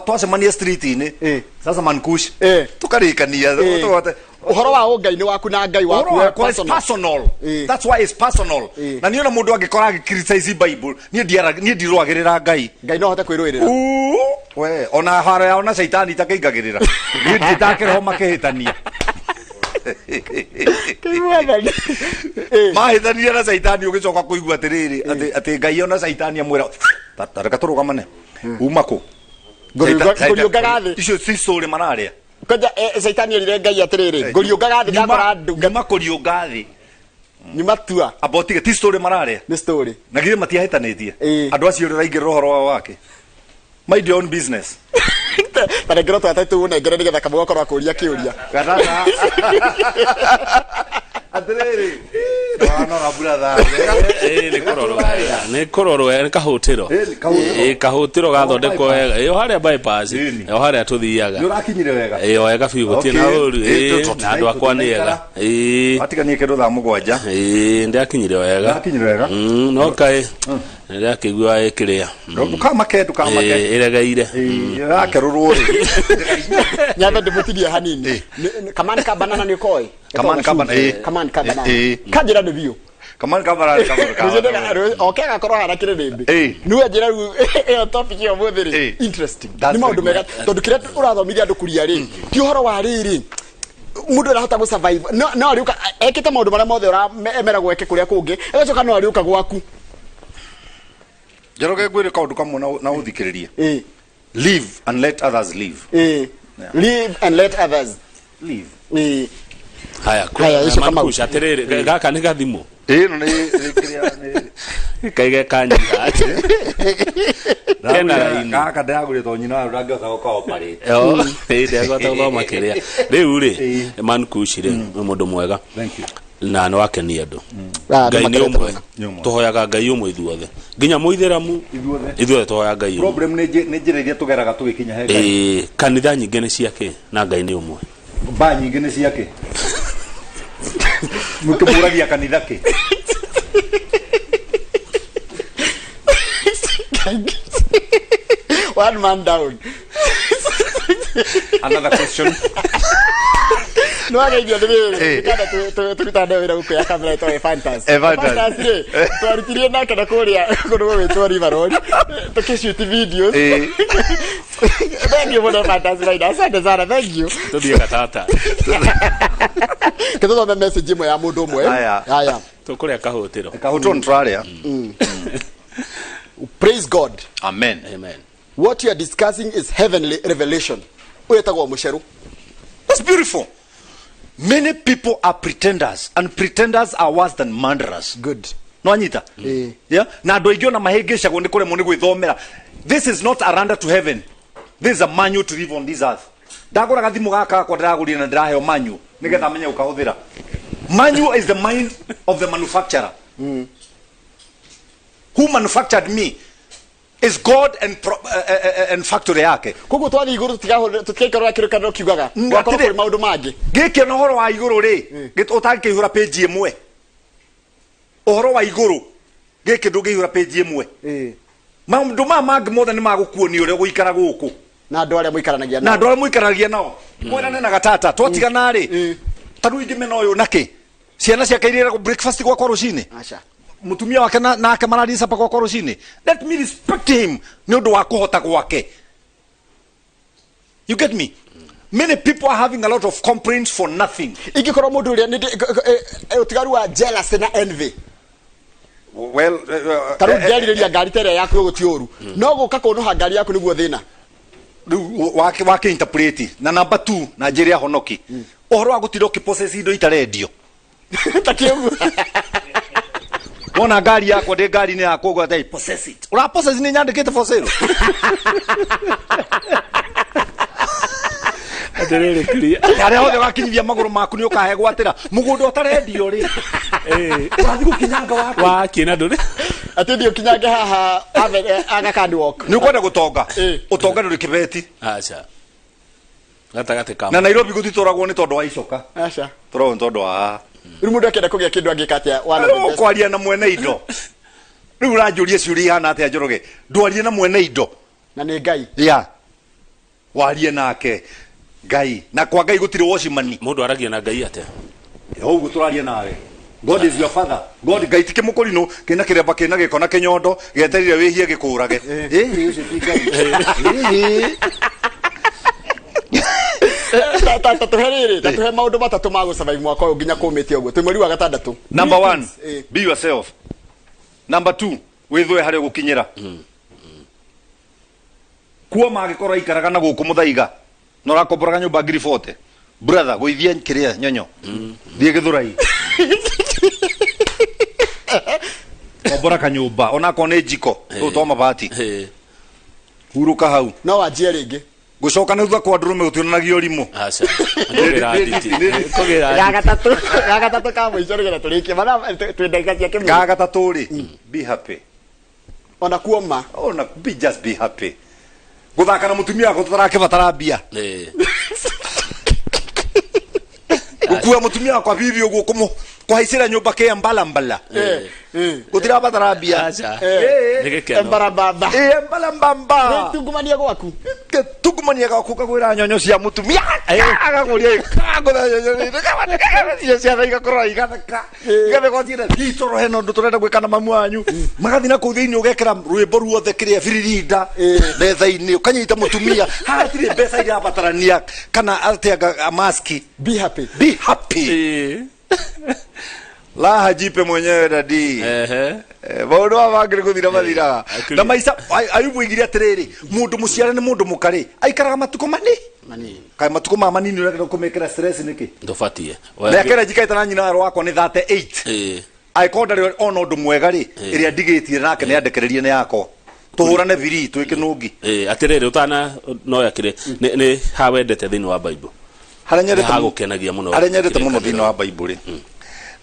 Twacemania street-inĩ. Ĩĩ. Sasa mankush. Ĩĩ. Tũkarĩkania. Ĩĩ. Ũhoro wa ũngai nĩ waku na Ngai waku Ũhoro we wakwa is personal. personal. Ĩĩ. That's why it's personal. Ĩĩ. Na niĩ ona mũndũ angĩkora agĩ criticize Bible, niĩ niĩ ndirũagĩrĩra Ngai. Ngai no ahote kwĩrũĩrĩra. Uu, we ona haro yao na caitani itakĩingagĩrĩra niĩ nditakĩroho makĩhĩtania. Kĩ Mwathani. Ĩĩ. Mahĩtania na caitani ũgĩcoka kũigua atĩrĩrĩ atĩ Ngai ona caitani amwĩra, "Ta reka tũrũgamane uma kũ?" Ngũriũngaga thĩ. Icio ti story mararĩa. Kwanja caitani erire Ngai atĩrĩrĩ, ngũriũngaga thĩ ndakora ndungata. Nyuma kũriũnga thĩ. Nyuma tua. Amba ũtige ti story mararĩa. Nĩ story. Na githĩ matiahĩtanĩtie? Ĩĩ. Andũ acio ũrĩa ũraingĩrĩra ũhoro wao wake. Mind your own business. Ta nengera tũratathi tũu ũnengere nĩgetha kamwe gakorwo akũria kĩũria. Gatata. Atĩrĩrĩ. Ndwanora brother. Ĩĩ, nĩ kũrorwo wega, nĩ kũrorwo wega, nĩ kahũtĩro. Ĩĩ, nĩ kahũtĩro. Ĩĩ, kahũtĩro gathondekwo wega. Ĩĩ, o harĩa bypass. Ĩni. O harĩa tũthiaga. Nĩ ũrakinyire wega. Ĩĩ, o wega biũ gũtirĩ na Okay. ũru. Ĩĩ, Ĩĩ, na andũ akwa nĩ ega. Ĩĩ. Watiganie kĩndũ thaa 7. Ĩĩ, ndĩrakinyire wega. Ndĩrakinyire wega. No kaĩ nĩndĩrakĩigua ĩkĩrĩa. Ndũkamake, ndũkamake. Ĩĩ, ĩregeire. Ĩĩ, ĩrakerũrwo rĩ. Nyambe ndĩmũtinie hanini. Kamani ka banana nĩ ũkoĩ? Kamani ka banana, ĩĩ. Kamani ka banana. Ĩĩ. Kanjĩra nĩ biũ. Kamani ka banana, kamani ka banana. Oke agakorwo hana kĩrĩrĩmbĩ. Ĩĩ. Nĩwe njĩra rĩu ĩyo topic ĩyo ũmũthĩ rĩ. Ĩĩ. Interesting. That's Nĩ maũndũ very mega tondũ kĩrĩa ũrathomithia andũ kuria rĩ ti ũhoro wa rĩrĩ mũndũ arahota gũ survive no no arĩũka ekĩte maũndũ marĩa mothe emeragwo eke kũrĩa kũngĩ agacoka no arĩũka gwaku. Njoroge ngwĩre kaũndũ kamwe na ũthikĩrĩrie. Ĩĩ. Live and let others live. Ĩĩ. Yeah. Live and let others live. Ĩĩ. Haya, Haya, icio Kamau. Mankush, atĩrĩrĩ, gaka nĩ gathimũ. Ĩno nĩ kĩrĩa nĩ Kaige kanyiha. Kena raini. Gaka ndĩragũrire tondũ nyina wayo ndangĩhota gũka operate. Yo, ĩĩ, ndegwata gũthoma kĩrĩa. Rĩu rĩ, Mankush rĩ, nĩ mũndũ mwega. Thank you. Na nĩ wakenia andũ. Ah, andũ Ngai nĩ makenete ũmwe. mũno. Nĩ ũmwe. Tũhoyaga Ngai ũmwe ithuothe. Nginya mũithĩramu Ithuothe. ithuothe tũhoyaga Ngai ũmwe. Problem nĩ njĩra iria tũgeraga tũgĩkinya he Ngai. Ĩĩ, kanitha nyingĩ nĩ ciake na Ngai nĩ ũmwe. Mbaa nyingĩ nĩ ciake. Mũkĩmũragia kanitha kĩ? One man down. Another question. Nĩ wageithio nĩ rĩrĩ Ĩĩ. kana tũrutaga nayo wĩra gũkũ ya kamera ĩtagwo Efantas. Efantas. Efantas rĩ twarutirie nake na kũrĩa kũndũ gũgwĩtwo River Road tũkĩshoot videos. Ĩĩ. Thank you mũno Efantas Raina. Asante sana, thank you. Tũthiĩ gatata. Kĩtũthome message ĩmwe ya mũndũ ũmwe. Aya. Aya. Tũkũrĩa kahũtĩro. Kahũtũ nĩ tũrarĩa. Praise God. Amen. Amen. What you are discussing is heavenly revelation. Ũyũ etagwo mũcerũ. That's beautiful. Many people are pretenders and pretenders are worse than murderers. Good. No anyita? Ĩĩ. Yeah? Na andũ aingĩ ona mahĩngĩcagwo nĩ kũremwo nĩ gwĩthomera. This is not a randa to heaven. This is a manual to live on this earth. Ndagũra gathimũ gaka gakwa ndĩragũrire na ndĩraheo manual nĩgetha menye gũkahũthĩra. Manual is the mind of the manufacturer. Who manufactured me? Is God and, pro, and factory yake. Koguo twathiĩ igũrũ tũtigaikara ũrĩa kĩrĩkanĩro kiugaga. Gwakorwo Atĩrĩ- kũrĩ maũndũ mangĩ. Gĩkĩ ona ũhoro wa igũrũ rĩ, ũtangĩkĩihũra page ĩmwe. Ũhoro wa igũrũ gĩkĩ ndũngĩihũra page ĩmwe. Maũndũ maya mangĩ mothe nĩ magũkuonia ũrĩa ũgũikara gũkũ. Na andũ arĩa mũikaranagia Na nao. andũ arĩa mũikaranagia nao. Mwĩrane na gatata twatigana rĩ. Ta rĩu ingĩmena ũyũ nakĩ? Ciana ciake irĩragwo breakfast gwakwa rũcinĩ. Aca. Mutumia wake nake marathiĩ capa gwakwa rũcinĩ. Let me respect him nĩ ũndũ wa kũhota gwake. You get me? Many people are having a lot of complaints for nothing. Ingĩkorwo mũndũ ũrĩa ũtigaru wa jealousy na envy. Well, Ta rĩu ngerirĩria ngari ta ĩrĩa yaku ũguo ti ũru. No gũka kũnũha ngari yaku nĩguo thĩna. Rĩu wake interpret na number 2 na njĩra ya honoki. Ũhoro wa gũtinda ũkĩpossess indo itarendio. Ta kĩu. Wona ngari yakwa ndĩ ngari-inĩ yakwa ũguo atĩ possess it. Ũra possess nĩ nyandĩkĩte for sale. Atĩrĩrĩ kiria. Harĩa hothe ũgakinyithia magũrũ maku nĩ ũkahegwatĩra. Mũgũnda ũtarendio rĩ. Ũrathiĩ gũkinyanga waku. Wakie na ndũrĩ. Atĩ thiĩ ũkinyange haha Aga Khan Walk. Nĩ ũkwenda gũtonga. Ĩĩ. Ũtonga ndũrĩ kĩbeti. Aca. Gatagatĩ ka Na Nairobi gũtitũragwo nĩ tondũ wa icoka. Aca. Tũragwo nĩ tondũ wa haha. Rĩu mũndũ akĩenda kũgĩa kĩndũ angĩka atĩa? One of the Rĩu best. ũkwaria na mwene indo. Rĩu ũranjũria ciũria ihana atĩa Njoroge? Ndwarie na mwene indo. Na nĩ Ngai. Ya. Warie nake. Ngai. Na kwa Ngai gũtirĩ wocimani. Mũndũ aragia na Ngai atĩa? Ũguo tũraria nawe. God is your father. God Ngai ti kĩmũkũrinũ kĩna kĩremba kĩna gĩko na kĩnyondo gĩetereire wĩhie gĩkũrage. Ĩĩ ũcio ti Ngai. Ĩĩ. Ta- ta- ta tũhe rĩrĩ, ta tũhe maũndũ matatũ ma gũsurvive mwaka ũyũ nginya kũmĩte ũguo. Twĩ mweri wa gatandatũ. Number one, Eh. be yourself. Number two, wĩthũe harĩa ũgũkinyĩra. Kuo mangĩkorwo aikaraga na gũkũ mũthaiga na ũrakomboraga nyũmba ngiri 40 brother gũithia kĩrĩa nyonyo thiĩ gĩthũrai kombora kanyũmba onakorwo nĩ njiko tũu twa mabati Eh, hurũka hau No wanjie rĩngĩ. gũcoka nĩ thutha kwa ndũrũme gũtionanagia ũrimũ aca. Kũgĩra nditi. Kũgĩra Ga nditi. gatatũ, ga gatatũ ka mũico nĩgetha tũrĩkie. Mathaa twĩ ndagĩka cia kĩmũrĩ. Ga gatatũ rĩ, be happy. Ona kuoma. Ona be just be happy. Guthaka na mutumia wako tutarakĩbatara mbia. Eh. Gũkua mutumia wakwa bibi ũguo kũmũ kũhaicĩra nyũmba kĩa mbala mbala. Eh, eh. Gũtirabatara mbia. Aca. Eh. Nĩ gĩkeno. Embarabamba. Ĩ mbala mbamba. Tungumania gwaku. Tungumania gaku kagwĩra nyonyo cia mutumia. Agakũria kagũra nyonyo ciana igakorwo igatheka. Igatheka ũtienda thiĩ toro hena ũndũ tũrenda gwĩka na mamu wanyu. Magathiĩ na kũu thĩinĩ ũgekĩra rwĩmbo ruothe kĩrĩa biririnda metha-inĩ ũkanyita mũtumia. Haha hatirĩ mbeca irabatarania kana atĩa maski. Be happy. Be happy. Eh. Raha jipe mwenyewe dadi. Ehe. Eh, maũndũ maya mangĩ nĩ gũthira mathiraga Akili. na maica Ayubu oigire atĩrĩrĩ mũndũ mũciare nĩ mũndũ mũkarĩ aikaraga matukũ mani Manini. kaĩ matukũ ma manini ũrenda kũmĩkĩra stress nĩkĩ Ndũbatiĩ. mĩaka ĩrĩa njikarĩte na nyina wa wakwa nĩ 38 Eh. angĩkorwo ndarĩ ona ũndũ mwega rĩ ĩrĩa ndigĩtie nake nĩ andekererie nĩ yakwa tũhũrane biri twĩke nũngi Eh, atĩrĩrĩ ũtana noya kĩrĩ nĩ nĩ ha wendete thĩinĩ wa Bible. Harĩa nyendete Nĩ hagũkenagia mũno. Harĩa nyendete mũno thĩinĩ wa Bible rĩ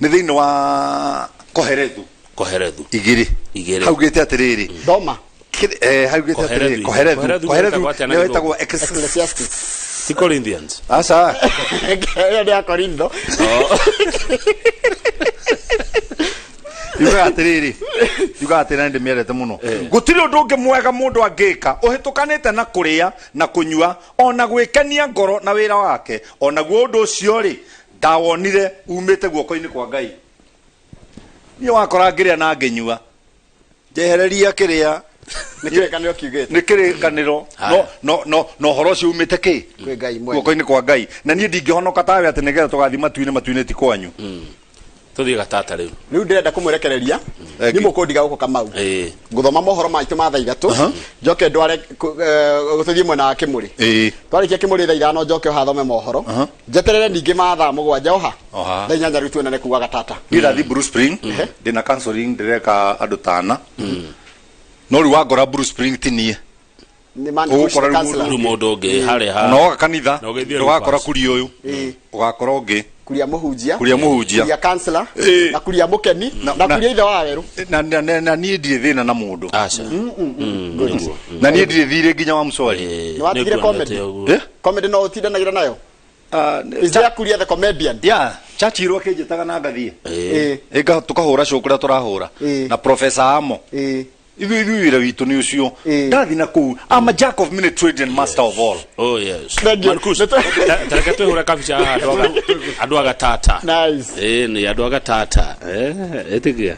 nĩ thĩinĩ wa Koherethu. Koherethu. Igĩrĩ. Igĩrĩ. Haugĩte atĩrĩrĩ. Thoma. Haugĩte atĩrĩrĩ Koherethu. Koherethu. Koherethu Koherethu gwĩtagwo atĩa na nĩyo Gĩthũngũ? ĩtagwo Ecclesiastes. Ti Corinthians. Aca. Ĩyo nĩ ya Korintho. Yugaga atĩrĩrĩ, yugaga atĩrĩrĩ na nĩndĩmĩendete mũno. Gũtirĩ ũndũ ũngĩ mwega mũndũ angĩka ũhĩtũkanĩte na kũrĩa na kũnyua o na gwĩkenia ngoro na wĩra wake, o naguo ũndũ ũcio-rĩ, ndawonire uumĩte guoko-inĩ kwa Ngai. Niĩ wakora ngĩrĩa na ngĩnyua, njehereria kĩrĩa. Nĩ kĩrĩkanĩro kiugĩte. Nĩ kĩrĩkanĩro. No, no, no, na ũhoro ũcio umĩte kĩ? Kwĩ Ngai mwene. Guoko-inĩ kwa Ngai. Na niĩ ndingĩhonoka tawe atĩ nĩgetha tũgathiĩ matu-inĩ, matu-inĩ ti kwanyu. Tũthiĩ gatata rĩu. Rĩu ndĩrenda kũmwerekereria. Thank Niĩ you. mũkũndiga gũkũ Kamau. Ĩĩ. Ngũthoma mohoro maitũ ma thaa ithatũ. Njoke ndware tũthiĩ mwena wa Kĩmũrĩ. Ĩĩ. Twarĩkia Kĩmũrĩ thaa ithano njoke oha thome mohoro. Njeterere ningĩ ma thaa mũgwanja oha. O haha. Thaa inyanya rĩu tuonane kuga gatata. Niĩ ndathiĩ Blue Spring, ndĩna counseling ndĩreka andũ tana. No rĩu wangora Blue Spring ti niĩ. Nĩ man Ũgũkora rĩu counselor. Rĩu mũndũ ũngĩ harĩa ha. Na woka kanitha Na ũgĩthiĩ ndũgakora Rufus. kuria ũyũ. Ũgakora ũngĩ. Kuria mũhunjia. Kuria mũhunjia. Kuria counselor. Ĩĩ. Na kuria mũkeni. Na- Na na- kuria ithe wa werũ. Na niĩ ndirĩ thĩna na mũndũ. Aca. Nĩguo. Na niĩ ndirĩ thirĩ nginya wa mũcwari. Eh, Nĩ watigire nĩnguonete comedy? ũguo. Eh? Comedy no ũtindanagĩra nayo? Ah, Is there Kuria the comedian? Yeah, Churchill akĩnjĩtaga na ngathiĩ. Ĩĩ. Ĩka tũkahũra show kũrĩa tũrahũra. Ĩĩ. Na Professor Amo. Ĩĩ. Ithuĩ ithuĩ wĩra witũ nĩ ũcio. Ĩĩ. Ndathi na kũu. I'm a jack of many trades and master of all. Oh yes. Thank you. Marcus, ta reke twĩhũre kabica haha andũ a gatata. Nice. Ĩĩ nĩ andũ a gatata. Eh, ĩtĩkia.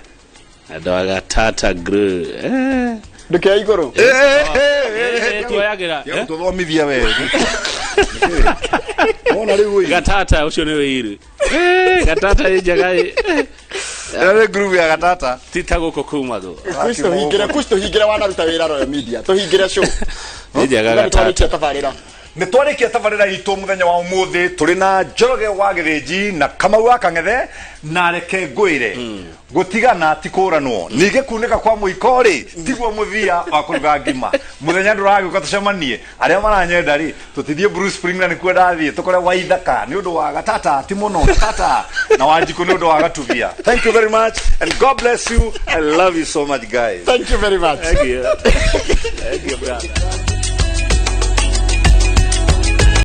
Andũ a gatata grill. Eh. Ndũkĩoya igũrũ. Eh, tuoyagĩra. Eh? Tũthomithia we. Wona rĩu ũyũ. Gatata ũcio nĩ wĩiru. Eh, gatata ĩ njega ĩ. Ĩno nĩ group ya gatata. Ti ta gũkũ kumagwo. Kush tũhingĩre, Kush tũhingĩre wanaruta wĩra Royal Media. Tũhingĩre show. Nĩ njega Nĩ twarĩkia gatata. tabarĩra. Nĩ twarĩkia tabarĩra itũ mũthenya wa ũmũthĩ tũrĩ na Njoroge wa Gĩthĩnji na Kamau wa Kang'ethe na reke ngwĩre gũtigana ti kũranwo ningĩ kunĩka kwa mũiko rĩ tiguo mũthia wa kũruga ngima mũthenya ndũragĩũka tũcemanie arĩa maranyenda rĩ tũtithiĩ Blue Spring na nĩkuo ndathiĩ tũkore Waithaka nĩ ũndũ wa gatata ti mũno gatata na Wanjikũ nĩ ũndũ wa gatubia. Thank you very much and God bless you. I love you so much guys. Thank you very much. Thank you. Thank you, brother.